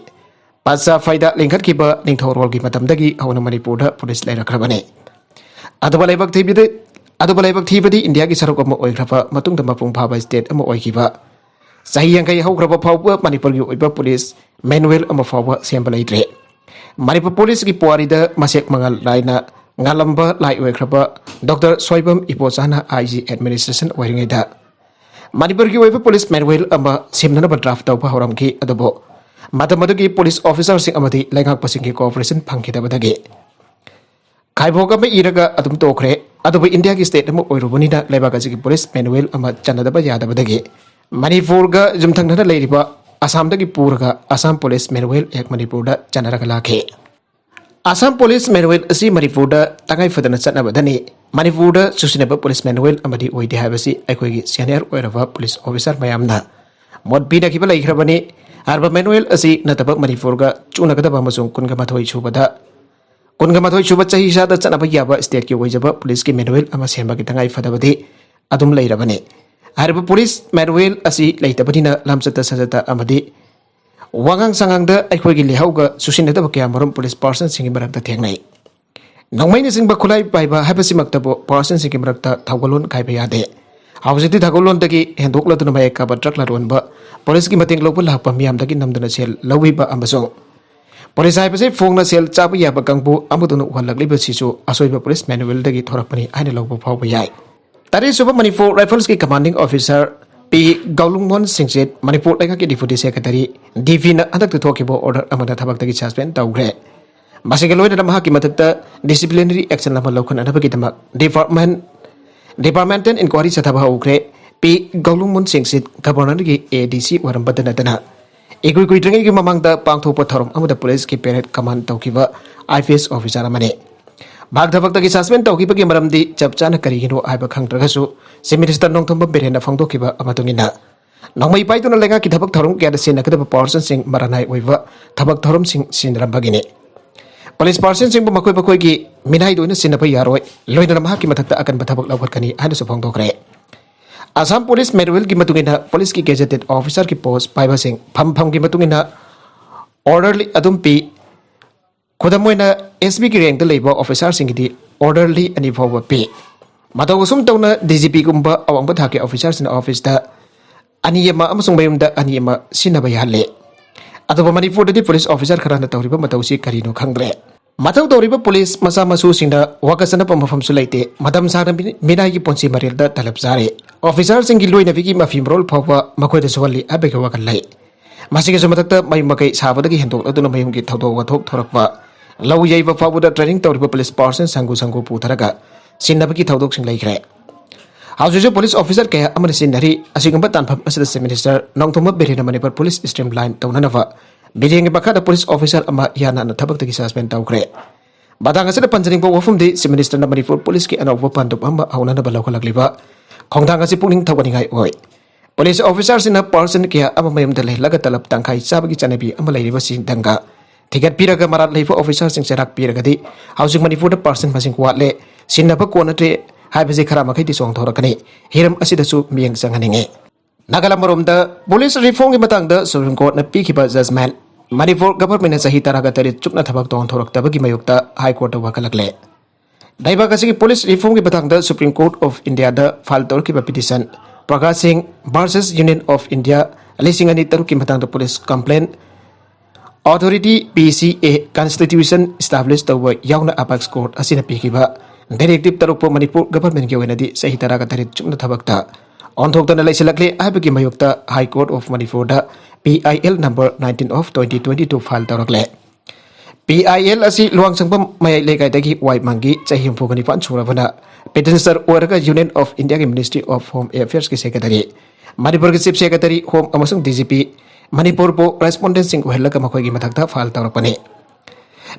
ꯄꯥꯆꯥ ꯐꯥꯏꯗ ꯂꯤꯡꯈꯠꯈꯤꯕ ꯅꯤꯡꯊꯧꯔꯣꯜꯒꯤ ꯃꯇꯝꯗꯒꯤ ꯍꯧꯅ ꯃꯅꯤꯄꯨꯔꯗ ꯄꯨꯂꯤꯁ ꯂꯩꯔꯛꯈ꯭ꯔꯕꯅꯤ꯫ ꯑꯗꯨꯕꯨ ꯂꯥꯏꯕꯛ ꯊꯤꯕꯗꯤ, ꯑꯗꯨꯕꯨ ꯂꯥꯏꯕꯛ ꯊꯤꯕꯗꯤ ꯏꯟꯗꯤꯌꯥꯒꯤ ꯁꯔꯨꯛ ꯑꯃ ꯑꯣꯏꯈ꯭ꯔꯕ ꯃꯇꯨꯡꯗ ꯃꯄꯨꯡ ꯐꯥꯕ state ꯑꯃ ꯑꯣꯏꯈꯤꯕ ꯆꯍꯤ ꯌꯥꯡꯈꯩ ꯍꯧꯈ꯭ꯔꯕ ꯐꯥꯎꯕ ꯃꯅꯤꯄꯨꯔꯒꯤ ꯑꯣꯏꯕ ꯄꯨꯂꯤꯁ manual ꯑꯃ ꯐꯥꯎꯕ ꯁꯦꯝꯕ ꯂꯩꯇ꯭ꯔꯤ꯫ ꯃꯅꯤꯄꯨꯔ ꯄꯨꯂꯤꯁꯀꯤ ꯄꯨꯋꯥꯔꯤꯗ ꯃꯁꯦꯛ ꯃꯉꯥꯜ ꯅꯥꯏꯅ ꯉꯥꯜꯂꯝꯕ ꯂꯥꯏ ꯑꯣꯏꯈ꯭ꯔꯕ ꯗꯣꯛꯇꯔ ꯁꯣꯏꯕꯝ ꯏꯕꯣꯆꯥꯅ I G administration ꯑꯣꯏꯔꯤꯉꯩꯗ ꯃꯅꯤꯄꯨꯔꯒꯤ ꯑꯣꯏꯕ ꯄꯨꯂꯤꯁ manual ꯑꯃ ꯁꯦꯝꯅꯅꯕ draft ꯇꯧꯕ ꯍꯧꯔꯝꯈꯤ꯫ ꯑꯗꯨꯕꯨ ꯃꯇꯝ ꯑꯗꯨꯒꯤ ꯄꯨꯂꯤꯁ officerꯁꯤꯡ ꯑꯃꯗꯤ ꯂꯩꯉꯥꯛꯄꯁꯤꯡꯒꯤ cooperation ꯐꯪꯈꯤꯗꯕꯗꯒꯤ ꯈꯥꯏꯕꯣꯛ ꯑꯃ ꯏꯔꯒ ꯑꯗꯨꯝ ꯇꯣꯛꯈ꯭ꯔꯦ꯫ ꯑꯗꯨꯕꯨ ꯏꯟꯗꯤꯌꯥꯒꯤ state ꯑꯃ ꯑꯣꯏꯔꯨꯕꯅꯤꯅ ꯂꯩꯕꯥꯛ ꯑꯁꯤꯒꯤ ꯄꯨꯂꯤꯁ manual ꯑꯃ ꯆꯟꯅꯗꯕ ꯌꯥꯗꯕꯗꯒꯤ ꯃꯅꯤꯄꯨꯔꯒ ꯌꯨꯝꯊꯪꯅꯅ ꯂꯩꯔꯤꯕ ꯑꯁꯥꯝꯗꯒꯤ ꯄꯨꯔꯒ ꯑꯁꯥꯝ ꯄꯨꯂꯤꯁ manual ꯑꯦꯛ ꯃꯅꯤꯄꯨꯔꯗ ꯆꯟꯅꯔꯒ ꯂꯥꯛꯈꯤ꯫ ꯑꯁꯥꯝ ꯄꯨꯂꯤꯁ manual ꯑꯁꯤ ꯃꯅꯤꯄꯨꯔꯗ ꯇꯉꯥꯏ ꯐꯗꯅ ꯆꯠꯅꯕꯗꯅꯤ꯫ ꯃꯅꯤꯄꯨꯔꯗ ꯆꯨꯁꯤꯟꯅꯕ ꯄꯨꯂꯤꯁ manual ꯑꯃꯗꯤ ꯑꯣꯏꯗꯦ ꯍꯥꯏꯕꯁꯤ ꯑꯩꯈꯣꯏꯒꯤ senior ꯑꯣꯏꯔꯕ ꯄꯨꯂꯤꯁ officer ꯃꯌꯥꯝꯅ ꯃꯣꯠ ꯄꯤꯅꯈꯤꯕ ꯂꯩꯈ꯭ꯔꯕꯅꯤ꯫ ꯍꯥꯏꯔꯤꯕ manual ꯑꯁꯤ ꯅꯠꯇꯕ ꯃꯅꯤꯄꯨꯔꯒ ꯆꯨꯅꯒꯗꯕ ꯑꯃꯁꯨꯡ ꯀꯨꯟꯒ ꯃꯥꯊꯣꯏ ꯁꯨꯕꯗ, ꯀꯨꯟꯒ ꯃꯥꯊꯣꯏ ꯁꯨꯕ ꯆꯍꯤꯆꯥꯗ ꯆꯠꯅꯕ ꯌꯥꯕ stateꯀꯤ ꯑꯣꯏꯖꯕ ꯄꯨꯂꯤꯁꯀꯤ manual ꯑꯃ ꯁꯦꯝꯕꯒꯤ ꯇꯉꯥꯏ ꯐꯗꯕꯗꯤ ꯑꯗꯨꯝ ꯂꯩꯔꯕꯅꯤ꯫ ꯍꯥꯏꯔꯤꯕ ꯄꯨꯂꯤꯁ manual ꯑꯁꯤ ꯂꯩꯇꯕꯅꯤꯅ ꯂꯝꯆꯠꯇ ꯁꯥꯖꯠꯇ ꯑꯃꯗꯤ ꯋꯥꯉꯥꯡ ꯁꯉꯥꯡꯗ ꯑꯩꯈꯣꯏꯒꯤ ꯂꯩꯍꯧꯒ ꯆꯨꯁꯤꯟꯅꯗꯕ ꯀꯌꯥ ꯃꯔꯨꯝ ꯄꯨꯂꯤꯁ personꯁꯤꯡꯒꯤ ꯃꯔꯛꯇ ꯊꯦꯡꯅꯩ꯫ ꯅꯣꯡꯃꯩꯅꯆꯤꯡꯕ ꯈꯨꯠꯂꯥꯏ ꯄꯥꯏꯕ ꯍꯥꯏꯕꯁꯤꯃꯛꯇꯕꯨ personꯁꯤꯡꯒꯤ ꯃꯔꯛꯇ ꯊꯧꯒꯜꯂꯣꯟ ꯈꯥꯏꯕ ꯌꯥꯗꯦ꯫ ꯍꯧꯖꯤꯛꯇꯤ ꯊꯧꯒꯜꯂꯣꯟꯗꯒꯤ ꯍꯦꯟꯗꯣꯛꯂꯗꯨꯅ ꯃꯌꯥꯏ ꯀꯥꯕ drug ꯂꯂꯣꯟꯕ, ꯄꯨꯂꯤꯁꯀꯤ ꯃꯇꯦꯡ ꯂꯧꯕ ꯂꯥꯛꯄ ꯃꯤꯌꯥꯝꯗꯒꯤ ꯅꯝꯗꯨꯅ ꯁꯦꯜ ꯂꯧꯕꯤꯕ ꯑꯃꯁꯨꯡ ꯄꯨꯂꯤꯁ ꯍꯥꯏꯕꯁꯤ ꯐꯣꯡꯅ ꯁꯦꯜ ꯆꯥꯕ ꯌꯥꯕ ꯀꯥꯡꯕꯨ ꯑꯃꯗꯨꯅ ꯎꯍꯜꯂꯛꯂꯤꯕꯁꯤꯁꯨ ꯑꯁꯣꯏꯕ ꯄꯨꯂꯤꯁ manualꯗꯒꯤ ꯊꯣꯔꯛꯄꯅꯤ ꯍꯥꯏꯅ ꯂꯧꯕ ꯐꯥꯎꯕ ꯌꯥꯏ꯫ ꯇꯔꯦꯠꯁꯨꯕ ꯃꯅꯤꯄꯨꯔ Riflesꯀꯤ commanding officer ꯄꯤ ꯒꯧꯂꯨꯡꯃꯣꯟ ꯁꯤꯡꯁꯤꯠ ꯃꯅꯤꯄꯨꯔ ꯂꯩꯉꯥꯛꯀꯤ deputy secretary, DPꯅ ꯍꯟꯗꯛꯇ ꯊꯣꯛꯈꯤꯕ order ꯑꯃꯗ ꯊꯕꯛꯇꯒꯤ suspend ꯇꯧꯈ꯭ꯔꯦ꯫ ꯃꯁꯤꯒ ꯂꯣꯏꯅꯅ ꯃꯍꯥꯛꯀꯤ ꯃꯊꯛꯇ disciplinary action ꯑꯃ ꯂꯧꯈꯠꯅꯅꯕꯒꯤꯗꯃꯛ department, departmental inquiry ꯆꯠꯊꯕ ꯍꯧꯈ꯭ꯔꯦ꯫ ꯄꯤ ꯒꯧꯂꯨꯡꯃꯣꯟ ꯁꯤꯡꯁꯤꯠ governorꯒꯤ ADC ꯑꯣꯏꯔꯝꯕꯗ ꯅꯠꯇꯅ ꯏꯀꯨꯏ ꯀꯨꯏꯗ꯭ꯔꯤꯉꯩꯒꯤ ꯃꯃꯥꯡꯗ ꯄꯥꯡꯊꯣꯛꯄ ꯊꯧꯔꯝ ꯑꯃꯗ ꯄꯨꯂꯤꯁꯀꯤ parade command ꯇꯧꯈꯤꯕ IPS officer ꯑꯃꯅꯤ꯫ ꯃꯍꯥꯛ ꯊꯕꯛꯇꯒꯤ suspend ꯇꯧꯈꯤꯕꯒꯤ ꯃꯔꯝꯗꯤ ꯆꯞ ꯆꯥꯅ ꯀꯔꯤꯒꯤꯅꯣ ꯍꯥꯏꯕ ꯈꯪꯗ꯭ꯔꯒꯁꯨ, Chief Minister ꯅꯣꯡꯊꯣꯝꯕꯝ ꯕꯤꯔꯦꯟꯅ ꯐꯣꯡꯗꯣꯛꯈꯤꯕ ꯃꯇꯨꯡ ꯏꯟꯅ, ꯅꯣꯡꯃꯩ ꯄꯥꯏꯗꯨꯅ ꯂꯩꯉꯥꯛꯀꯤ ꯊꯕꯛ ꯊꯧꯔꯝ ꯀꯌꯥꯗ ꯁꯤꯖꯤꯟꯅꯒꯗꯕ personꯁꯤꯡ ꯃꯔꯥꯟ ꯅꯥꯏ ꯑꯣꯏꯕ ꯊꯕꯛ ꯊꯧꯔꯝꯁꯤꯡ ꯁꯤꯖꯤꯟꯅꯔꯝꯕꯒꯤꯅꯤ꯫ ꯄꯨꯂꯤꯁ personꯁꯤꯡꯕꯨ ꯃꯈꯣꯏ ꯃꯈꯣꯏꯒꯤ ꯃꯤꯅꯥꯏꯗ ꯑꯣꯏꯅ ꯁꯤꯖꯤꯟꯅꯕ ꯌꯥꯔꯣꯏ, ꯂꯣꯏꯅꯅ ꯃꯍꯥꯛꯀꯤ ꯃꯊꯛꯇ ꯑꯀꯟꯕ ꯊꯕꯛ ꯂꯧꯈꯠꯀꯅꯤ ꯍꯥꯏꯅꯁꯨ ꯐꯣꯡꯗꯣꯛꯈ꯭ꯔꯦ꯫ ꯑꯁꯥꯝ ꯄꯨꯂꯤꯁ manualꯒꯤ ꯃꯇꯨꯡ ꯏꯟꯅ ꯄꯨꯂꯤꯁꯀꯤ gazetted officerꯒꯤ post ꯄꯥꯏꯕꯁꯤꯡ ꯐꯝ ꯐꯝꯒꯤ ꯃꯇꯨꯡ ꯏꯟꯅ ꯑꯣꯔꯗꯔꯂꯤ ꯑꯗꯨꯝ ꯄꯤ꯫ ꯈꯨꯗꯝ ꯑꯣꯏꯅ, ꯑꯦꯁ ꯄꯤꯒꯤ ꯔꯦꯡꯗ ꯂꯩꯕ ꯑꯣꯐꯤꯁꯥꯔꯁꯤꯡꯒꯤꯗꯤ ꯑꯣꯔꯗꯔꯂꯤ ꯑꯅꯤ ꯐꯥꯎꯕ ꯄꯤ꯫ ꯃꯇꯧ ꯑꯁꯨꯝ ꯇꯧꯅ ꯗꯤ ꯖꯤ ꯄꯤꯒꯨꯝꯕ ꯑꯋꯥꯡꯕ ꯊꯥꯛꯀꯤ ꯑꯣꯐꯤꯁꯥꯔꯁꯤꯡꯅ ꯑꯣꯐꯤꯁꯇ ꯑꯅꯤ ꯑꯃ ꯑꯃꯁꯨꯡ ꯃꯌꯨꯝꯗ ꯑꯅꯤ ꯑꯃ ꯁꯤꯖꯤꯟꯅꯕ ꯌꯥꯍꯜꯂꯤ꯫ ꯑꯗꯨꯕꯨ ꯃꯅꯤꯄꯨꯔꯗꯗꯤ ꯄꯨꯂꯤꯁ ꯑꯣꯐꯤꯁꯥꯔ ꯈꯔꯅ ꯇꯧꯔꯤꯕ ꯃꯇꯧꯁꯤ ꯀꯔꯤꯅꯣ ꯈꯪꯗ꯭ꯔꯦ꯫ ꯃꯊꯧ ꯇꯧꯔꯤꯕ ꯄꯨꯂꯤꯁ ꯃꯆꯥ ꯃꯁꯨꯁꯤꯡꯅ ꯋꯥꯀꯠꯆꯅꯕ ꯃꯐꯝꯁꯨ ꯂꯩꯇꯦ꯫ ꯃꯇꯝ ꯁꯥꯡꯅ ꯃꯤ-, ꯃꯤꯅꯥꯏꯒꯤ ꯄꯨꯟꯁꯤ ꯃꯔꯦꯜꯗ ꯇꯂꯕ ꯆꯥꯔꯤ꯫ ꯑꯣꯐꯤꯁꯥꯔꯁꯤꯡꯒꯤ ꯂꯣꯏꯅꯕꯤꯒꯤ ꯃꯐꯤ ꯃꯔꯣꯜ ꯐꯥꯎꯕ ꯃꯈꯣꯏꯗ ꯁꯨꯍꯜꯂꯤ ꯍꯥꯏꯕꯒꯤ ꯋꯥꯈꯜ ꯂꯩ꯫ ꯃꯁꯤꯒꯤꯁꯨ ꯃꯊꯛꯇ ꯃꯌꯨꯝ ꯃꯀꯩ ꯁꯥꯕꯗꯒꯤ ꯍꯦꯟꯗꯣꯛꯂꯗꯨꯅ ꯃꯌꯨꯝꯒꯤ ꯊꯧꯗꯣꯛ ꯋꯥꯊꯣꯛ ꯊꯣꯔꯛꯄ, ꯂꯧ ꯌꯩꯕ ꯐꯥꯎꯕꯗ ꯇ꯭ꯔꯦꯅꯤꯡ ꯇꯧꯔꯤꯕ ꯄꯨꯂꯤꯁ ꯄꯥꯔꯁꯟ ꯁꯪꯒꯨ ꯁꯪꯒꯨ ꯄꯨꯊꯔꯒ ꯁꯤꯟꯅꯕꯒꯤ ꯊꯧꯗꯣꯛꯁꯤꯡ ꯂꯩꯈ꯭ꯔꯦ꯫ ꯍꯧꯖꯤꯛꯁꯨ ꯄꯨꯂꯤꯁ ꯑꯣꯐꯤꯁꯥꯔ ꯀꯌꯥ ꯑꯃꯅ ꯁꯤꯖꯤꯟꯅꯔꯤ꯫ ꯑꯁꯤꯒꯨꯝꯕ ꯇꯥꯟꯐꯝ ꯑꯁꯤꯗ ꯆꯤꯐ ꯃꯤꯅꯤꯁꯇꯔ ꯅꯣꯡꯊꯣꯝꯕꯝ ꯕꯤꯔꯦꯟꯅ ꯃꯅꯤꯄꯨꯔ ꯄꯨꯂꯤꯁ ꯁ꯭ꯇ꯭ꯔꯤꯝ ꯂꯥꯏꯟ ꯇꯧꯅꯅꯕ ꯃꯤꯠꯌꯦꯡꯒꯤ ꯃꯈꯥꯗ ꯄꯨꯂꯤꯁ ꯑꯣꯐꯤꯁꯥꯔ ꯑꯃ ꯏꯍꯥꯟ ꯍꯥꯟꯅ ꯊꯕꯛꯇꯒꯤ ꯁꯁꯄꯦꯟ ꯇꯧꯈ꯭ꯔꯦ꯫ ꯃꯇꯥꯡ ꯑꯁꯤꯗ ꯄꯟꯖꯅꯤꯡꯕ ꯋꯥꯐꯝꯗꯤ, ꯆꯤꯐ ꯃꯤꯅꯤꯁꯇꯔꯅ ꯃꯅꯤꯄꯨꯔ ꯄꯨꯂꯤꯁꯀꯤ ꯑꯅꯧꯕ ꯄꯥꯟꯗꯨꯞ ꯑꯃ ꯍꯧꯅꯅꯕ ꯂꯧꯈꯠꯂꯛꯂꯤꯕ ꯈꯣꯡꯊꯥꯡ ꯑꯁꯤ ꯄꯨꯛꯅꯤꯡ ꯊꯧꯒꯠꯅꯤꯡꯉꯥꯏ ꯑꯣꯏ꯫ ꯄꯨꯂꯤꯁ ꯑꯣꯐꯤꯁꯥꯔꯁꯤꯡꯅ ꯄꯥꯔꯁꯟ ꯀꯌꯥ ꯑꯃ ꯃꯌꯨꯝꯗ ꯂꯩꯍꯜꯂꯒ ꯇꯂꯕ ꯇꯪꯈꯥꯏ ꯆꯥꯕꯒꯤ ꯆꯠꯅꯕꯤ ꯑꯃ ꯂꯩꯔꯤꯕꯁꯤ ꯗꯪꯒ ꯊꯤꯒꯠꯄꯤꯔꯒ ꯃꯔꯥꯜ ꯂꯩꯕ ꯑꯣꯐꯤꯁꯥꯔꯁꯤꯡ ꯆꯩꯔꯥꯛ ꯄꯤꯔꯒꯗꯤ ꯍꯧꯖꯤꯛ ꯃꯅꯤꯄꯨꯔꯗ ꯄꯥꯔꯁꯟ ꯃꯁꯤꯡ ꯋꯥꯠꯂꯦ, ꯁꯤꯟꯅꯕ ꯀꯣꯟꯅꯗ꯭ꯔꯦ ꯍꯥꯏꯕꯁꯤ ꯈꯔ ꯃꯈꯩꯗꯤ ꯆꯣꯡꯊꯣꯔꯛꯀꯅꯤ꯫ ꯍꯤꯔꯝ ꯑꯁꯤꯗꯁꯨ ꯃꯤꯠꯌꯦꯡ ꯆꯪꯍꯟꯅꯤꯡꯉꯤ꯫ ꯅꯥꯒꯥꯂꯦꯟ ꯃꯔꯣꯝꯗ ꯄꯨꯂꯤꯁ ꯔꯤꯐꯣꯔꯝꯒꯤ ꯃꯇꯥꯡꯗ ꯁꯨꯄ꯭ꯔꯤꯝ ꯀꯣꯔꯠꯅ ꯄꯤꯈꯤꯕ ꯖꯖꯃꯦꯟ꯫ ꯃꯅꯤꯄꯨꯔ ꯒꯚꯔꯟꯃꯦꯟꯠꯅ ꯆꯍꯤ ꯇꯔꯥꯒ ꯇꯔꯦꯠ ꯆꯨꯞꯅ ꯊꯕꯛ ꯇꯧꯍꯟꯊꯣꯔꯛꯇꯕꯒꯤ ꯃꯥꯌꯣꯛꯇ ꯍꯥꯏ ꯀꯣꯔꯠꯇ ꯋꯥꯀꯠꯂꯛꯂꯦ꯫ ꯂꯩꯕꯥꯛ ꯑꯁꯤꯒꯤ ꯄꯨꯂꯤꯁ ꯔꯤꯐꯣꯔꯝꯒꯤ ꯃꯇꯥꯡꯗ ꯁꯨꯄ꯭ꯔꯤꯝ ꯀꯣꯔꯠ ꯑꯣꯐ ꯏꯟꯗꯤꯌꯥꯗ ꯐꯥꯏꯜ ꯇꯧꯔꯛꯈꯤꯕ ꯄꯤꯇꯤꯁꯟ ꯄ꯭ꯔꯀꯥꯁ ꯁꯤꯡ ꯚꯔꯁꯦꯁ ꯌꯨꯅꯤꯌꯟ ꯑꯣꯐ ꯏꯟꯗꯤꯌꯥ ꯂꯤꯁꯤꯡ ꯑꯅꯤ ꯇꯔꯨꯛꯀꯤ ꯃꯇꯥꯡꯗ ꯄꯨꯂꯤꯁ ꯀꯝꯄ꯭ꯂꯦꯟ ꯑꯣꯊꯣꯔꯤꯇꯤ, ꯄꯤ ꯁꯤ ꯑꯦ, ꯀꯟꯁꯇꯤꯇ꯭ꯌꯨꯁꯟ ꯏꯁꯇꯥꯕ꯭ꯂꯤꯁ ꯇꯧꯕ ꯌꯥꯎꯅ ꯑꯦꯄꯦꯛꯁ ꯀꯣꯔꯠ ꯑꯁꯤꯅ ꯄꯤꯈꯤꯕ ꯗꯥꯏꯔꯦꯛꯇꯤꯞ ꯇꯔꯨꯛꯄꯨ ꯃꯅꯤꯄꯨꯔ ꯒꯚꯔꯟꯃꯦꯟꯠꯀꯤ ꯑꯣꯏꯅꯗꯤ ꯆꯍꯤ ꯇꯔꯥꯒ ꯇꯔꯦꯠ ꯆꯨꯞꯅ ꯊꯕꯛꯇ ꯑꯣꯟꯊꯣꯛꯇꯅ ꯂꯩꯁꯤꯜꯂꯛꯂꯦ ꯍꯥꯏꯕꯒꯤ ꯃꯥꯌꯣꯛꯇ ꯍꯥꯏ ꯀꯣꯔꯠ ꯑꯣꯐ ꯃꯅꯤꯄꯨꯔꯗ P I L number nineteen of twenty twenty two file ꯇꯧꯔꯛꯂꯦ꯫ ꯄꯤ ꯑꯥꯏ ꯑꯦꯜ ꯑꯁꯤ ꯂꯨꯋꯥꯡꯁꯪꯕꯝ ꯃꯌꯥꯏ ꯂꯩꯀꯥꯏꯗꯒꯤ ꯋꯥꯏ ꯃꯪꯒꯤ ꯆꯍꯤ ꯍꯨꯝꯐꯨꯒ ꯅꯤꯄꯥꯟ ꯁꯨꯔꯕꯅ ꯄꯤꯇꯤꯁꯅꯔ ꯑꯣꯏꯔꯒ ꯌꯨꯅꯤꯌꯟ ꯑꯣꯐ ꯏꯟꯗꯤꯌꯥꯒꯤ ꯃꯤꯅꯤꯁꯇ꯭ꯔꯤ ꯑꯣꯐ ꯍꯣꯝ ꯑꯦꯐꯤꯌꯔꯁꯀꯤ ꯁꯦꯀ꯭ꯔꯦꯇꯔꯤ, ꯃꯅꯤꯄꯨꯔꯒꯤ ꯆꯤꯐ ꯁꯦꯀ꯭ꯔꯦꯇꯔꯤ ꯍꯣꯝ ꯑꯃꯁꯨꯡ ꯗꯤ ꯖꯤ ꯄꯤ ꯃꯅꯤꯄꯨꯔꯕꯨ ꯔꯦꯁꯄꯣꯟꯗꯦꯟꯠꯁꯤꯡ ꯑꯣꯏꯍꯜꯂꯒ ꯃꯈꯣꯏꯒꯤ ꯃꯊꯛꯇ ꯐꯥꯏꯜ ꯇꯧꯔꯛꯄꯅꯤ꯫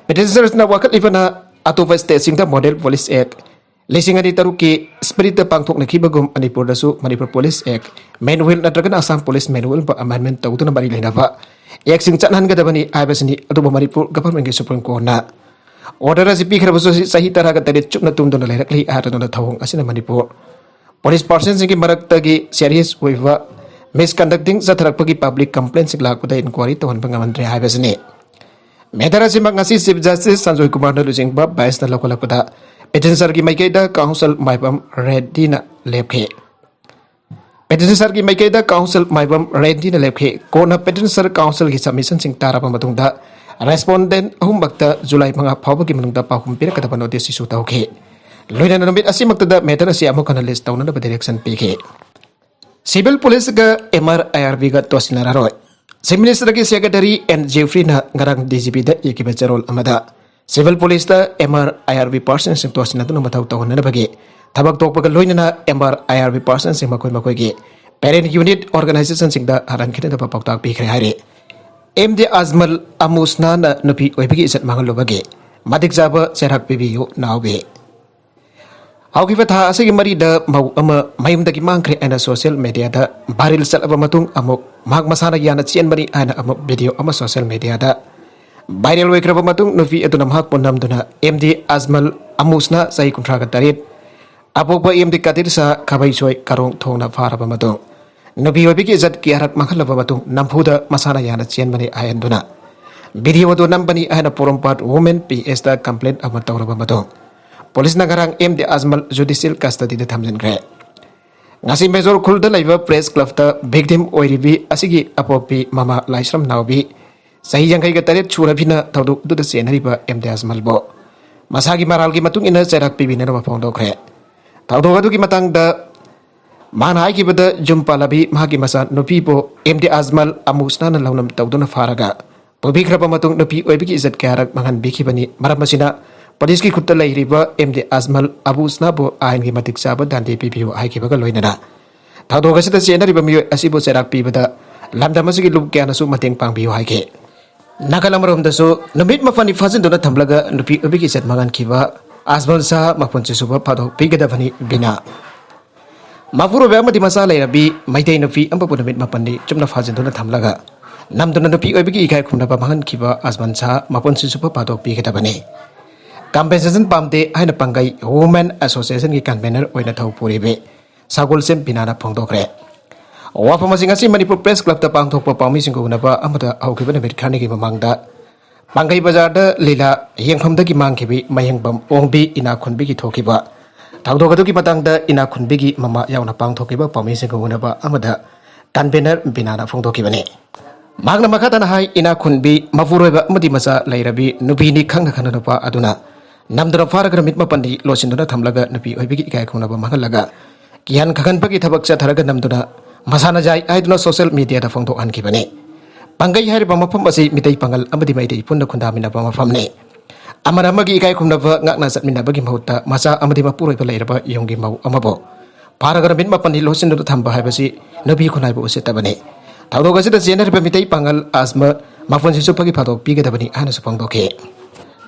ꯄꯤꯇꯤꯁꯅꯔꯁꯅ ꯋꯥꯀꯠꯂꯤꯕꯅ ꯑꯇꯣꯞꯄ ꯁ꯭ꯇꯦꯠꯁꯤꯡꯗ ꯃꯣꯗꯦꯜ ꯄꯨꯂꯤꯁ ꯑꯦꯛ ꯂꯤꯁꯤꯡ ꯑꯅꯤ ꯇꯔꯨꯛꯀꯤ ꯁ꯭ꯄꯤꯔꯤꯠꯇ ꯄꯥꯡꯊꯣꯛꯅꯈꯤꯕꯒꯨꯝ ꯃꯅꯤꯄꯨꯔꯗꯁꯨ ꯃꯅꯤꯄꯨꯔ ꯄꯨꯂꯤꯁ ꯑꯦꯛ ꯃꯦꯅꯨꯑꯦꯜ ꯅꯠꯇ꯭ꯔꯒꯅ ꯑꯁꯥꯝ ꯄꯨꯂꯤꯁ ꯃꯦꯅꯨꯑꯦꯜꯕꯨ ꯑꯃꯦꯟꯗꯃꯦꯟꯠ ꯇꯧꯗꯨꯅ ꯃꯔꯤ ꯂꯩꯅꯕ ꯑꯦꯛꯁꯤꯡ ꯆꯠꯍꯟꯒꯗꯕꯅꯤ ꯍꯥꯏꯕꯁꯤꯅꯤ꯫ ꯑꯗꯨꯕꯨ ꯃꯅꯤꯄꯨꯔ ꯒꯚꯔꯟꯃꯦꯟꯠꯀꯤ ꯁꯨꯄ꯭ꯔꯤꯝ ꯀꯣꯔꯠꯅ ꯑꯣꯔꯗꯔ ꯑꯁꯤ ꯄꯤꯈ꯭ꯔꯕꯁꯨ ꯆꯍꯤ ꯇꯔꯥꯒ ꯇꯔꯦꯠ ꯆꯨꯞꯅ ꯇꯨꯝꯗꯨꯅ ꯂꯩꯔꯛꯂꯤ ꯍꯥꯏꯔꯗꯨꯅ ꯊꯧꯑꯣꯡ ꯑꯁꯤꯅ ꯃꯅꯤꯄꯨꯔ ꯄꯨꯂꯤꯁ ꯄꯥꯔꯁꯟꯁꯤꯡꯒꯤ ꯃꯔꯛꯇꯒꯤ ꯁꯦꯔꯤꯌꯁ ꯑꯣꯏꯕ ꯃꯤꯁꯀꯟꯗꯛꯇꯤꯡ ꯆꯠꯊꯔꯛꯄꯒꯤ ꯄꯕ꯭ꯂꯤꯛ ꯀꯝꯄ꯭ꯂꯦꯟꯁꯤꯡ ꯂꯥꯛꯄꯗ ꯏꯟꯀ꯭ꯋꯥꯔꯤ ꯇꯧꯍꯟꯕ ꯉꯝꯍꯟꯗ꯭ꯔꯦ ꯍꯥꯏꯕꯁꯤꯅꯤ꯫ ꯃꯦꯇꯔ ꯑꯁꯤꯃꯛ ꯉꯁꯤ ꯆꯤꯐ ꯖꯁꯇꯤꯁ ꯁꯟꯖꯣꯏ ꯀꯨꯃꯥꯔꯅ ꯂꯨꯆꯤꯡꯕ ꯕꯦꯟꯁꯅ ꯂꯧꯈꯠꯂꯛꯄꯗ ꯄꯤꯇꯤꯁꯅꯔꯒꯤ ꯃꯥꯏꯀꯩꯗ ꯀꯥꯎꯟꯁꯤꯜ ꯃꯥꯏꯕꯝ ꯔꯦꯗꯤꯅ ꯂꯦꯞꯈꯤ꯫ ꯄꯤꯇꯤꯁꯅꯔꯒꯤ ꯃꯥꯏꯀꯩꯗ ꯀꯥꯎꯟꯁꯤꯜ ꯃꯥꯏꯕꯝ ꯔꯦꯗꯤꯅ ꯂꯦꯞꯈꯤ꯫ ꯀꯣꯟꯅ ꯄꯤꯇꯤꯁꯅꯔ ꯀꯥꯎꯟꯁꯤꯜꯒꯤ ꯁꯕꯃꯤꯁꯟꯁꯤꯡ ꯇꯥꯔꯕ ꯃꯇꯨꯡꯗ ꯔꯦꯁꯄꯣꯟꯗꯦꯟ ꯑꯍꯨꯝꯃꯛꯇ ꯖꯨꯂꯥꯏ ꯃꯉꯥ ꯐꯥꯎꯕꯒꯤ ꯃꯅꯨꯡꯗ ꯄꯥꯎꯈꯨꯝ ꯄꯤꯔꯛꯀꯗꯕ ꯅꯣꯇꯤꯁ ꯏꯁꯨ ꯇꯧꯈꯤ꯫ ꯂꯣꯏꯅꯅ ꯅꯨꯃꯤꯠ ꯑꯁꯤꯃꯛꯇꯗ ꯃꯦꯇꯔ ꯑꯁꯤ ꯑꯃꯨꯛ ꯍꯟꯅ ꯂꯤꯁ ꯇꯧꯅꯅꯕ ꯗꯤꯔꯦꯛꯁꯟ ꯄꯤꯈꯤ꯫ ꯁꯤꯚꯤꯜ ꯄꯨꯂꯤꯁꯀ ꯑꯦꯝ ꯑꯥꯔ ꯑꯥꯏ ꯑꯥꯔ ꯕꯤꯒ ꯇꯣꯠꯁꯤꯟꯅꯔꯔꯣꯏ꯫ ꯆꯤꯐ ꯃꯤꯅꯤꯁꯇꯔꯒꯤ ꯁꯦꯀ꯭ꯔꯦꯇꯔꯤ ꯑꯦꯟ ꯖꯦꯐ꯭ꯔꯤꯅ ꯉꯔꯥꯡ ꯗꯤ ꯖꯤ ꯄꯤꯗ ꯏꯈꯤꯕ ꯆꯦꯔꯣꯜ ꯑꯃꯗ ꯁꯤꯚꯤꯜ ꯄꯨꯂꯤꯁꯇ ꯑꯦꯝ ꯑꯥꯔ ꯑꯥꯏ ꯑꯥꯔ ꯕꯤ ꯄꯥꯔꯁꯟꯁꯤꯡ ꯇꯣꯠꯁꯤꯟꯅꯗꯨꯅ ꯃꯊꯧ ꯇꯧꯍꯟꯅꯅꯕꯒꯤ ꯊꯕꯛ ꯊꯣꯛꯄꯒ ꯂꯣꯏꯅꯅ ꯑꯦꯝ ꯑꯥꯔ ꯑꯥꯏ ꯑꯥꯔ ꯕꯤ ꯄꯥꯔꯁꯟꯁꯤꯡ ꯃꯈꯣꯏ ꯃꯈꯣꯏꯒꯤ ꯄꯦꯔꯦꯟ ꯌꯨꯅꯤꯠ ꯑꯣꯔꯒꯅꯥꯏꯖꯦꯁꯟꯁꯤꯡꯗ ꯍꯟꯍꯟꯈꯤꯅꯅꯕ ꯄꯥꯎꯇꯥꯛ ꯄꯤꯈ꯭ꯔꯦ ꯍꯥꯏꯔꯤ꯫ ꯑꯦꯝ ꯗꯤ ꯑꯖꯃꯜ ꯑꯃꯨꯁꯅꯥꯅ ꯅꯨꯄꯤ ꯑꯣꯏꯕꯒꯤ ꯏꯖꯠ ꯃꯥꯡꯍꯜꯂꯨꯕꯒꯤ ꯃꯇꯤꯛ ꯆꯥꯕ ꯆꯩꯔꯥꯛ ꯄꯤꯕꯤꯌꯨ ꯅꯥꯎꯕꯤ꯫ ꯍꯧꯈꯤꯕ ꯊꯥ ꯑꯁꯤꯒꯤ ꯃꯔꯤꯗ ꯃꯧ ꯑꯃ ꯃꯌꯨꯝꯗꯒꯤ ꯃꯥꯡꯈ꯭ꯔꯦ ꯍꯥꯏꯅ ꯁꯣꯁꯤꯌꯦꯜ ꯃꯦꯗꯤꯌꯥꯗ ꯚꯥꯏꯔꯦꯜ ꯆꯠꯂꯕ ꯃꯇꯨꯡ ꯑꯃꯨꯛ ꯃꯍꯥꯛ ꯃꯁꯥꯅ ꯌꯥꯅ ꯆꯦꯟꯕꯅꯤ ꯍꯥꯏꯅ ꯑꯃꯨꯛ ꯚꯤꯗꯤꯑꯣ ꯑꯃ ꯁꯣꯁꯤꯌꯦꯜ ꯃꯦꯗꯤꯌꯥꯗ ꯚꯥꯏꯔꯦꯜ ꯑꯣꯏꯈ꯭ꯔꯕ ꯃꯇꯨꯡ ꯅꯨꯄꯤ ꯑꯗꯨꯅ ꯃꯍꯥꯛꯄꯨ ꯅꯝꯗꯨꯅ ꯑꯦꯝ ꯗꯤ ꯑꯖꯃꯜ ꯑꯃꯨꯁꯅꯥ ꯆꯍꯤ ꯀꯨꯟꯊ꯭ꯔꯥꯒ ꯇꯔꯦꯠ, ꯑꯄꯣꯛꯄ ꯑꯦꯝ ꯗꯤ ꯀꯥꯗꯤꯔ ꯁꯥ ꯈꯥꯕꯩꯁꯣꯏ ꯀꯥꯔꯣꯡ ꯊꯣꯡꯅ ꯐꯥꯔꯕ ꯃꯇꯨꯡ ꯅꯨꯄꯤ ꯑꯣꯏꯕꯒꯤ ꯏꯖꯠ ꯀꯌꯥꯔꯛ ꯃꯥꯡꯍꯜꯂꯕ ꯃꯇꯨꯡ ꯅꯝꯐꯨꯗ ꯃꯁꯥꯅ ꯌꯥꯅ ꯆꯦꯟꯕꯅꯤ ꯍꯥꯏꯍꯟꯗꯨꯅ ꯚꯤꯗꯤꯑꯣ ꯑꯗꯨ ꯅꯝꯕꯅꯤ ꯍꯥꯏꯅ ꯄꯣꯔꯣꯝꯄꯥꯠ ꯋꯨꯃꯦꯟ ꯄꯤ ꯑꯦꯁꯇ ꯀꯝꯄ꯭ꯂꯦꯟ ꯑꯃ ꯇꯧꯔꯕ ꯃꯇꯨꯡ ꯄꯨꯂꯤꯁꯅ ꯉꯔꯥꯡ ꯑꯦꯝ ꯗꯤ ꯑꯖꯃꯜ ꯖꯨꯗꯤꯁꯤꯌꯦꯜ ꯀꯁꯇꯗꯤꯗ ꯊꯝꯖꯤꯟꯈ꯭ꯔꯦ꯫ ꯉꯁꯤ ꯃꯦꯖꯣꯔ ꯈꯨꯜꯗ ꯂꯩꯕ ꯄ꯭ꯔꯦꯁ ꯀ꯭ꯂꯕꯇ ꯚꯤꯛꯇꯤꯝ ꯑꯣꯏꯔꯤꯕꯤ ꯑꯁꯤꯒꯤ ꯑꯄꯣꯛꯄꯤ ꯃꯃꯥ ꯂꯥꯏꯁ꯭ꯔꯝ ꯅꯥꯎꯕꯤ ꯆꯍꯤ ꯌꯥꯡꯈꯩꯒ ꯇꯔꯦꯠ ꯁꯨꯔꯕꯤꯅ ꯊꯧꯗꯣꯛ ꯑꯗꯨꯗ ꯆꯦꯟꯅꯔꯤꯕ ꯑꯦꯝ ꯗꯤ ꯑꯖꯃꯜꯕꯨ ꯃꯁꯥꯒꯤ ꯃꯔꯥꯜꯒꯤ ꯃꯇꯨꯡ ꯏꯟꯅ ꯆꯩꯔꯥꯛ ꯄꯤꯕꯤꯅꯅꯕ ꯐꯣꯡꯗꯣꯛꯈ꯭ꯔꯦ꯫ ꯊꯧꯗꯣꯛ ꯑꯗꯨꯒꯤ ꯃꯇꯥꯡꯗ ꯃꯥꯅ ꯍꯥꯏꯈꯤꯕꯗ, ꯌꯨꯝ ꯄꯥꯜꯂꯕꯤ ꯃꯍꯥꯛꯀꯤ ꯃꯆꯥ ꯅꯨꯄꯤꯕꯨ ꯑꯦꯝ ꯗꯤ ꯑꯖꯃꯜ ꯑꯃꯨꯁꯅꯥꯅ ꯂꯧꯅꯝ ꯇꯧꯗꯨꯅ ꯐꯥꯔꯒ ꯄꯨꯕꯤꯈ꯭ꯔꯕ ꯃꯇꯨꯡ ꯅꯨꯄꯤ ꯑꯣꯏꯕꯒꯤ ꯏꯖꯠ ꯀꯌꯥꯔꯛ ꯃꯥꯡꯍꯟꯕꯤꯈꯤꯕꯅꯤ꯫ ꯃꯔꯝ ꯑꯁꯤꯅ ꯄꯨꯂꯤꯁꯀꯤ ꯈꯨꯠꯇ ꯂꯩꯔꯤꯕ ꯑꯦꯝ ꯗꯤ ꯑꯖꯃꯜ ꯑꯕꯨꯁꯅꯥꯕꯨ ꯑꯥꯏꯟꯒꯤ ꯃꯇꯤꯛ ꯆꯥꯕ ꯗꯥꯟꯗꯤ ꯄꯤꯕꯤꯌꯨ ꯍꯥꯏꯈꯤꯕꯒ ꯂꯣꯏꯅꯅ ꯊꯧꯗꯣꯛ ꯑꯁꯤꯗ ꯆꯦꯟꯅꯔꯤꯕ ꯃꯤꯑꯣꯏ ꯑꯁꯤꯕꯨ ꯆꯩꯔꯥꯛ ꯄꯤꯕꯗ ꯂꯝꯗꯝ ꯑꯁꯤꯒꯤ ꯂꯨꯞ ꯀꯌꯥꯅꯁꯨ ꯃꯇꯦꯡ ꯄꯥꯡꯕꯤꯌꯨ ꯍꯥꯏꯈꯤ꯫ ꯅꯥꯀꯜ ꯑꯃꯔꯣꯝꯗꯁꯨ ꯅꯨꯃꯤꯠ ꯃꯥꯄꯟꯅꯤ ꯐꯥꯖꯤꯟꯗꯨꯅ ꯊꯝꯂꯒ ꯅꯨꯄꯤ ꯑꯣꯏꯕꯒꯤ ꯏꯖꯠ ꯃꯥꯡꯍꯟꯈꯤꯕ ꯑꯖꯃꯜ ꯁꯥꯍ ꯃꯄꯨꯟꯁꯤ ꯁꯨꯕ ꯐꯥꯗꯣꯛꯄꯤꯒꯗꯕꯅꯤ ꯕꯤꯅꯥ꯫ ꯃꯄꯨꯔꯣꯏꯕ ꯑꯃꯗꯤ ꯃꯆꯥ ꯂꯩꯔꯕꯤ ꯃꯩꯇꯩ ꯅꯨꯄꯤ ꯑꯃꯕꯨ ꯅꯨꯃꯤꯠ ꯃꯥꯄꯟꯅꯤ ꯆꯨꯞꯅ ꯐꯥꯖꯤꯟꯗꯨꯅ ꯊꯝꯂꯒ ꯅꯝꯗꯨꯅ ꯅꯨꯄꯤ ꯑꯣꯏꯕꯒꯤ ꯏꯀꯥꯏ ꯈꯨꯝꯅꯕ ꯃꯥꯡꯍꯟꯈꯤꯕ ꯑꯖꯃꯜ ꯁꯥꯍ ꯃꯄꯨꯟꯁꯤ ꯆꯨꯞꯄ ꯐꯥꯗꯣꯛꯄꯤꯒꯗꯕꯅꯤ꯫ ꯀꯝꯄꯦꯟꯁꯦꯁꯟ ꯄꯥꯝꯗꯦ ꯍꯥꯏꯅ ꯄꯥꯡꯒꯩ ꯋꯨꯃꯦꯟ ꯑꯦꯁꯣꯁꯤꯌꯦꯁꯟꯒꯤ ꯀꯟꯚꯦꯅꯔ ꯑꯣꯏꯅ ꯊꯧ ꯄꯨꯔꯤꯕꯤ ꯁꯒꯣꯜꯁꯦꯝ ꯕꯤꯅꯥꯅ ꯐꯣꯡꯗꯣꯛꯈ꯭ꯔꯦ꯫ ꯋꯥꯐꯝ ꯑꯁꯤ ꯉꯁꯤ ꯃꯅꯤꯄꯨꯔ ꯄ꯭ꯔꯦꯁ ꯀ꯭ꯂꯕꯇ ꯄꯥꯡꯊꯣꯛꯄ ꯄꯥꯎꯃꯤꯁꯤꯡꯒ ꯎꯅꯕ ꯑꯃꯗ ꯍꯧꯈꯤꯕ ꯅꯨꯃꯤꯠ ꯈꯔꯅꯤꯒꯤ ꯃꯃꯥꯡꯗ ꯄꯥꯡꯒꯩ ꯕꯖꯥꯔꯗ ꯂꯤꯂꯥ ꯌꯦꯡꯐꯝꯗꯒꯤ ꯃꯥꯡꯈꯤꯕꯤ ꯃꯍꯦꯡꯕꯝ ꯑꯣꯡꯕꯤ ꯏꯅꯥꯈꯨꯟꯕꯤꯒꯤ ꯊꯣꯛꯈꯤꯕ ꯊꯧꯗꯣꯛ ꯑꯗꯨꯒꯤ ꯃꯇꯥꯡꯗ ꯏꯅꯥꯈꯨꯟꯕꯤꯒꯤ ꯃꯃꯥ ꯌꯥꯎꯅ ꯄꯥꯡꯊꯣꯛꯈꯤꯕ ꯄꯥꯎꯃꯤꯁꯤꯡꯒ ꯎꯅꯕ ꯑꯃꯗ ꯀꯟꯚꯦꯅꯔ ꯕꯤꯅꯥꯅ ꯐꯣꯡꯗꯣꯛꯈꯤꯕꯅꯤ꯫ ꯃꯍꯥꯛꯅ ꯃꯈꯥ ꯇꯥꯅ ꯍꯥꯏ, ꯏꯅꯥꯈꯨꯟꯕꯤ ꯃꯄꯨꯔꯣꯏꯕ ꯑꯃꯗꯤ ꯃꯆꯥ ꯂꯩꯔꯕꯤ ꯅꯨꯄꯤꯅꯤ ꯈꯪꯅ ꯈꯪꯅ ꯅꯨꯄꯥ ꯑꯗꯨꯅ ꯅꯝꯗꯨꯅ ꯐꯥꯔꯒ ꯅꯨꯃꯤꯠ ꯃꯥꯄꯟꯗꯤ ꯂꯣꯠꯁꯤꯟꯗꯨꯅ ꯊꯝꯂꯒ ꯅꯨꯄꯤ ꯑꯣꯏꯕꯒꯤ ꯏꯀꯥꯏ ꯈꯨꯝꯅꯕ ꯃꯥꯡꯍꯜꯂꯒ ꯀꯤꯍꯟ ꯈꯪꯍꯟꯕꯒꯤ ꯊꯕꯛ ꯆꯠꯊꯔꯒ ꯅꯝꯗꯨꯅ ꯃꯁꯥꯅ ꯌꯥꯏ ꯍꯥꯏꯗꯨꯅ ꯁꯣꯁꯤꯌꯦꯜ ꯃꯤꯗꯤꯌꯥꯗ ꯐꯣꯡꯗꯣꯛꯍꯟꯈꯤꯕꯅꯤ꯫ ꯄꯥꯡꯒꯩ ꯍꯥꯏꯔꯤꯕ ꯃꯐꯝ ꯑꯁꯤ ꯃꯤꯇꯩ ꯄꯥꯉꯜ ꯑꯃꯗꯤ ꯃꯩꯇꯩ ꯄꯨꯟꯅ ꯈꯨꯟꯗꯥꯃꯤꯟꯅꯕ ꯃꯐꯝꯅꯤ꯫ ꯑꯃꯅ ꯑꯃꯒꯤ ꯏꯀꯥꯏ ꯈꯨꯝꯅꯕ ꯉꯥꯛꯅ ꯆꯠꯃꯤꯟꯅꯕꯒꯤ ꯃꯍꯨꯠꯇ ꯃꯆꯥ ꯑꯃꯗꯤ ꯃꯄꯨꯔꯣꯏꯕ ꯂꯩꯔꯕ ꯌꯨꯝꯒꯤ ꯃꯧ ꯑꯃꯕꯨ ꯐꯥꯔꯒ ꯅꯨꯃꯤꯠ ꯃꯥꯄꯟꯅꯤ ꯂꯣꯠꯁꯤꯟꯗꯨꯅ ꯊꯝꯕ ꯍꯥꯏꯕꯁꯤ ꯅꯨꯄꯤ ꯈꯨꯟꯅꯥꯏꯕꯨ ꯎꯁꯤꯠꯇꯕꯅꯤ꯫ ꯊꯧꯗꯣꯛ ꯑꯁꯤꯗ ꯆꯦꯟꯅꯔꯤꯕ ꯃꯤꯇꯩ ꯄꯥꯉꯜ ꯑꯁꯃ ꯃꯄꯨꯟꯁꯤ ꯆꯨꯞꯄꯒꯤ ꯐꯥꯗꯣꯛ ꯄꯤꯒꯗꯕꯅꯤ ꯍꯥꯏꯅꯁꯨ ꯐꯣꯡꯗꯣꯛꯈꯤ꯫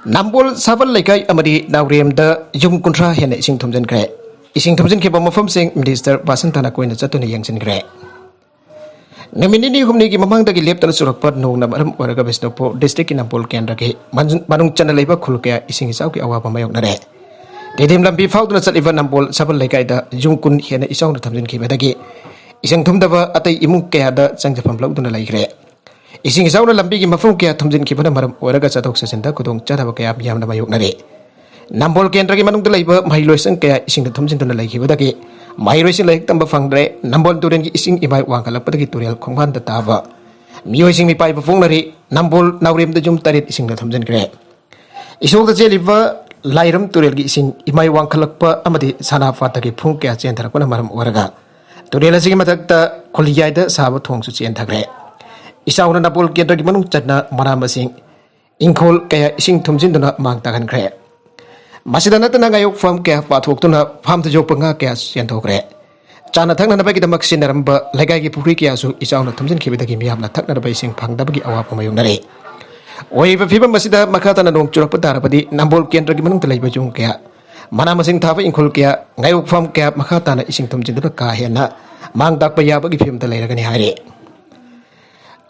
ꯅꯝꯕꯣꯜ ꯁꯥꯕꯜ ꯂꯩꯀꯥꯏ ꯑꯃꯗꯤ ꯅꯥꯎꯔꯦꯝꯗ ꯌꯨꯝ ꯀꯨꯟꯊ꯭ꯔꯥ ꯍꯦꯟꯅ ꯏꯁꯤꯡ ꯊꯨꯝꯖꯤꯟꯈ꯭ꯔꯦ꯫ ꯏꯁꯤꯡ ꯊꯨꯝꯖꯤꯟꯈꯤꯕ ꯃꯐꯝꯁꯤꯡ ꯃꯤꯅꯤꯁꯇꯔ ꯕꯥꯁꯟꯇꯅ ꯀꯣꯏꯅ ꯆꯠꯇꯨꯅ ꯌꯦꯡꯁꯤꯟꯈ꯭ꯔꯦ꯫ ꯅꯨꯃꯤꯠ ꯅꯤꯅꯤ ꯍꯨꯝꯅꯤꯒꯤ ꯃꯃꯥꯡꯗꯒꯤ ꯂꯦꯞꯇꯅ ꯆꯨꯔꯛꯄ ꯅꯣꯡꯅ ꯃꯔꯝ ꯑꯣꯏꯔꯒ ꯕꯤꯁꯅꯨꯄꯨꯔ ꯗꯤꯁꯇ꯭ꯔꯤꯛꯀꯤ ꯅꯝꯕꯣꯜ ꯀꯦꯟꯗ꯭ꯔꯒꯤ ꯃꯅꯨꯡ ꯆꯟꯅ ꯂꯩꯕ ꯈꯨꯜ ꯀꯌꯥ ꯏꯁꯤꯡ ꯏꯆꯥꯎꯒꯤ ꯑꯋꯥꯕ ꯃꯥꯌꯣꯛꯅꯔꯦ꯫ ꯇꯤꯗꯤꯝ ꯂꯝꯕꯤ ꯐꯥꯎꯗꯨꯅ ꯆꯠꯂꯤꯕ ꯅꯝꯕꯣꯜ ꯁꯥꯕꯜ ꯂꯩꯀꯥꯏꯗ ꯌꯨꯝ ꯀꯨꯟ ꯍꯦꯟꯅ ꯏꯆꯥꯎꯅ ꯊꯝꯖꯤꯟꯈꯤꯕꯗꯒꯤ ꯏꯁꯤꯡ ꯊꯨꯝꯗꯕ ꯑꯇꯩ ꯏꯃꯨꯡ ꯀꯌꯥꯗ ꯆꯪꯖꯐꯝ ꯂꯧꯗꯨꯅ ꯂꯩꯈ꯭ꯔꯦ꯫ ꯏꯁꯤꯡ ꯏꯆꯥꯎꯅ ꯂꯝꯕꯤꯒꯤ ꯃꯐꯝ ꯀꯌꯥ ꯊꯨꯝꯖꯤꯟꯈꯤꯕꯅ ꯃꯔꯝ ꯑꯣꯏꯔꯒ ꯆꯠꯊꯣꯛ ꯆꯠꯁꯤꯟꯗ ꯈꯨꯗꯣꯡꯆꯥꯗꯕ ꯀꯌꯥ ꯃꯤꯌꯥꯝꯅ ꯃꯥꯌꯣꯛꯅꯔꯤ꯫ ꯅꯝꯕꯣꯜ ꯀꯦꯟꯗ꯭ꯔꯒꯤ ꯃꯅꯨꯡꯗ ꯂꯩꯕ ꯃꯍꯩꯂꯣꯏꯁꯪ ꯀꯌꯥ ꯏꯁꯤꯡꯗ ꯊꯨꯝꯖꯤꯟꯗꯨꯅ ꯂꯩꯈꯤꯕꯗꯒꯤ ꯃꯍꯩꯔꯣꯏꯁꯤꯡ ꯂꯥꯏꯔꯤꯛ ꯇꯝꯕ ꯐꯪꯗ꯭ꯔꯦ꯫ ꯅꯝꯕꯣꯜ ꯇꯨꯔꯦꯜꯒꯤ ꯏꯁꯤꯡ ꯏꯃꯥꯏ ꯋꯥꯡꯈꯠꯂꯛꯄꯗꯒꯤ ꯇꯨꯔꯦꯜ ꯈꯣꯡꯕꯥꯟꯗ ꯇꯥꯕ ꯃꯤꯑꯣꯏꯁꯤꯡ ꯃꯤꯄꯥꯏꯕ ꯐꯣꯡꯅꯔꯤ꯫ ꯅꯝꯕꯣꯜ ꯅꯥꯎꯔꯦꯝꯗ ꯌꯨꯝ ꯇꯔꯦꯠ ꯏꯁꯤꯡꯗ ꯊꯨꯝꯖꯤꯟꯈ꯭ꯔꯦ꯫ ꯏꯁꯣꯛꯇ ꯆꯦꯜꯂꯤꯕ ꯂꯥꯏꯔꯝ ꯇꯨꯔꯦꯜꯒꯤ ꯏꯁꯤꯡ ꯏꯃꯥꯏ ꯋꯥꯡꯈꯠꯂꯛꯄ ꯑꯃꯗꯤ ꯁꯅꯥꯄꯥꯠꯇꯒꯤ ꯐꯨꯡ ꯀꯌꯥ ꯆꯦꯟꯊꯔꯛꯄꯅ ꯃꯔꯝ ꯑꯣꯏꯔꯒ ꯇꯨꯔꯦꯜ ꯑꯁꯤꯒꯤ ꯃꯊꯛꯇ ꯈꯨꯜꯌꯥꯏꯗ ꯁꯥꯕ ꯊꯣꯡꯁꯨ ꯆꯦꯟꯊꯈ꯭ꯔꯦ꯫ ꯏꯆꯥꯎꯅ ꯅꯝꯕꯣꯜ ꯀꯦꯟꯗ꯭ꯔꯒꯤ ꯃꯅꯨꯡ ꯆꯟꯅ ꯃꯅꯥ ꯃꯁꯤꯡ ꯏꯪꯈꯣꯜ ꯀꯌꯥ ꯏꯁꯤꯡ ꯊꯨꯝꯖꯤꯟꯗꯨꯅ ꯃꯥꯡ ꯇꯥꯛꯍꯟꯈ꯭ꯔꯦ꯫ ꯃꯁꯤꯗ ꯅꯠꯇꯅ ꯉꯥꯌꯣꯛ ꯐꯥꯝ ꯀꯌꯥ ꯄꯥꯊꯣꯛꯇꯨꯅ ꯐꯥꯝꯗ ꯌꯣꯛꯄ ꯉꯥ ꯀꯌꯥ ꯆꯦꯟꯊꯣꯛꯈ꯭ꯔꯦ꯫ ꯆꯥꯅ ꯊꯛꯅꯅꯕꯒꯤꯗꯃꯛ ꯁꯤꯖꯤꯟꯅꯔꯝꯕ ꯂꯩꯀꯥꯏꯒꯤ ꯄꯨꯈ꯭ꯔꯤ ꯀꯌꯥꯁꯨ ꯏꯆꯥꯎꯅ ꯊꯨꯝꯖꯤꯟꯈꯤꯕꯗꯒꯤ ꯃꯤꯌꯥꯝꯅ ꯊꯛꯅꯅꯕ ꯏꯁꯤꯡ ꯐꯪꯗꯕꯒꯤ ꯑꯋꯥꯕ ꯃꯥꯌꯣꯛꯅꯔꯦ꯫ ꯑꯣꯏꯔꯤꯕ ꯐꯤꯕꯝ ꯑꯁꯤꯗ ꯃꯈꯥ ꯇꯥꯅ ꯅꯣꯡ ꯆꯨꯔꯛꯄ ꯇꯥꯔꯕꯗꯤ ꯅꯝꯕꯣꯜ ꯀꯦꯟꯗ꯭ꯔꯒꯤ ꯃꯅꯨꯡꯗ ꯂꯩꯕ ꯌꯨꯝ ꯀꯌꯥ ꯃꯅꯥ ꯃꯁꯤꯡ ꯊꯥꯕ ꯏꯪꯈꯣꯜ ꯀꯌꯥ, ꯉꯥꯌꯣꯛ ꯐꯥꯝ ꯀꯌꯥ ꯃꯈꯥ ꯇꯥꯅ ꯏꯁꯤꯡ ꯊꯨꯝꯖꯤꯟꯗꯨꯅ ꯀꯥ ꯍꯦꯟꯅ ꯃꯥꯡ ꯇꯥꯛꯄ ꯌꯥꯕꯒꯤ ꯐꯤꯕꯝꯗ ꯂꯩꯔꯒꯅꯤ ꯍꯥꯏꯔꯤ꯫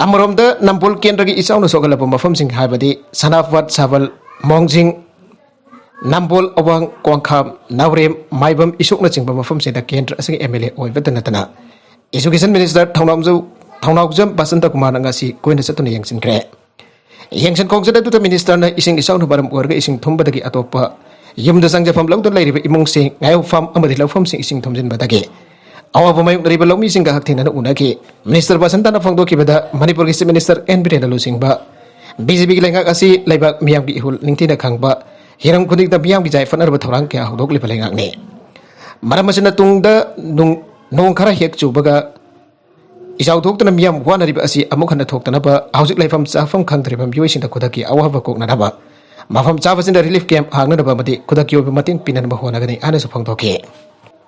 ꯑꯃꯔꯣꯝꯗ ꯅꯝꯕꯣꯜ ꯀꯦꯟꯗ꯭ꯔꯒꯤ ꯏꯆꯥꯎꯅ ꯁꯣꯛꯍꯜꯂꯕ ꯃꯐꯝꯁꯤꯡ ꯍꯥꯏꯕꯗꯤ ꯁꯅꯥꯄꯥꯠ, ꯁꯥꯕꯜ, ꯃꯣꯡꯖꯤꯡ, ꯅꯝꯕꯣꯜ ꯑꯋꯥꯡ, ꯀ꯭ꯋꯥꯡꯈꯥꯝ, ꯅꯥꯎꯔꯦꯝ, ꯃꯥꯏꯕꯝ, ꯏꯁꯣꯛꯅꯆꯤꯡꯕ ꯃꯐꯝꯁꯤꯡꯗ ꯀꯦꯟꯗ꯭ꯔ ꯑꯁꯤꯒꯤ ꯑꯦꯝ ꯑꯦꯜ ꯑꯦ ꯑꯣꯏꯕꯇ ꯅꯠꯇꯅ Education Minister ꯊꯧꯅꯥꯎꯖꯝ ꯊꯧꯅꯥꯎꯖꯝ ꯕꯁꯟꯇ ꯀꯨꯃꯥꯔꯅ ꯉꯁꯤ ꯀꯣꯏꯅ ꯆꯠꯇꯨꯅ ꯌꯦꯡꯁꯤꯟꯈ꯭ꯔꯦ꯫ ꯌꯦꯡꯁꯤꯟ ꯈꯣꯡꯆꯠ ꯑꯗꯨꯗ ministerꯅ ꯏꯁꯤꯡ ꯏꯆꯥꯎꯅ ꯃꯔꯝ ꯑꯣꯏꯔꯒ ꯏꯁꯤꯡ ꯊꯨꯝꯕꯗꯒꯤ ꯑꯇꯣꯞꯄ ꯌꯨꯝꯗ ꯆꯪꯖꯐꯝ ꯂꯧꯗꯨꯅ ꯂꯩꯔꯤꯕ ꯏꯃꯨꯡꯁꯤꯡ, ꯉꯥꯌꯣꯛꯐꯝ ꯑꯃꯗꯤ ꯂꯧꯐꯝꯁꯤꯡ ꯏꯁꯤꯡ ꯊꯨꯝꯖꯤꯟꯕꯗꯒꯤ ꯑꯋꯥꯕ ꯃꯥꯌꯣꯛꯅꯔꯤꯕ ꯂꯧꯃꯤꯁꯤꯡꯒ ꯍꯛꯊꯦꯡꯅꯅ ꯎꯅꯈꯤ꯫ Minister ꯕꯁꯟꯇꯅ ꯐꯣꯡꯗꯣꯛꯈꯤꯕꯗ, ꯃꯅꯤꯄꯨꯔꯒꯤ Chief Minister ꯑꯦꯟ ꯕꯤꯔꯦꯟꯅ ꯂꯨꯆꯤꯡꯕ BJPꯒꯤ ꯂꯩꯉꯥꯛ ꯑꯁꯤ ꯂꯩꯕꯥꯛ ꯃꯤꯌꯥꯝꯒꯤ ꯏꯍꯨꯜ ꯅꯤꯡꯊꯤꯅ ꯈꯪꯕ, ꯍꯤꯔꯝ ꯈꯨꯗꯤꯡꯗ ꯃꯤꯌꯥꯝꯒꯤ ꯌꯥꯏꯐꯅꯅꯕ ꯊꯧꯔꯥꯡ ꯀꯌꯥ ꯍꯧꯗꯣꯛꯂꯤꯕ ꯂꯩꯉꯥꯛꯅꯤ꯫ ꯃꯔꯝ ꯑꯁꯤꯅ ꯇꯨꯡꯗ ꯅꯨꯡ-, ꯅꯣꯡ ꯈꯔ ꯍꯦꯛ ꯆꯨꯕꯒ ꯏꯆꯥꯎ ꯊꯣꯛꯇꯨꯅ ꯃꯤꯌꯥꯝ ꯋꯥꯅꯔꯤꯕ ꯑꯁꯤ ꯑꯃꯨꯛ ꯍꯟꯅ ꯊꯣꯛꯇꯅꯕ, ꯍꯧꯖꯤꯛ ꯂꯩꯐꯝ ꯆꯥꯐꯝ ꯈꯪꯗ꯭ꯔꯤꯕ ꯃꯤꯑꯣꯏꯁꯤꯡꯗ ꯈꯨꯗꯛꯀꯤ ꯑꯋꯥꯕ ꯀꯣꯛꯅꯅꯕ, ꯃꯐꯝ ꯆꯥꯕꯁꯤꯡꯗ relief camp ꯍꯥꯡꯅꯅꯕ ꯑꯃꯗꯤ ꯈꯨꯗꯛꯀꯤ ꯑꯣꯏꯕ ꯃꯇꯦꯡ ꯄꯤꯅꯅꯕ ꯍꯣꯠꯅꯒꯅꯤ ꯍꯥꯏꯅꯁꯨ ꯐꯣꯡꯗꯣꯛꯈꯤ꯫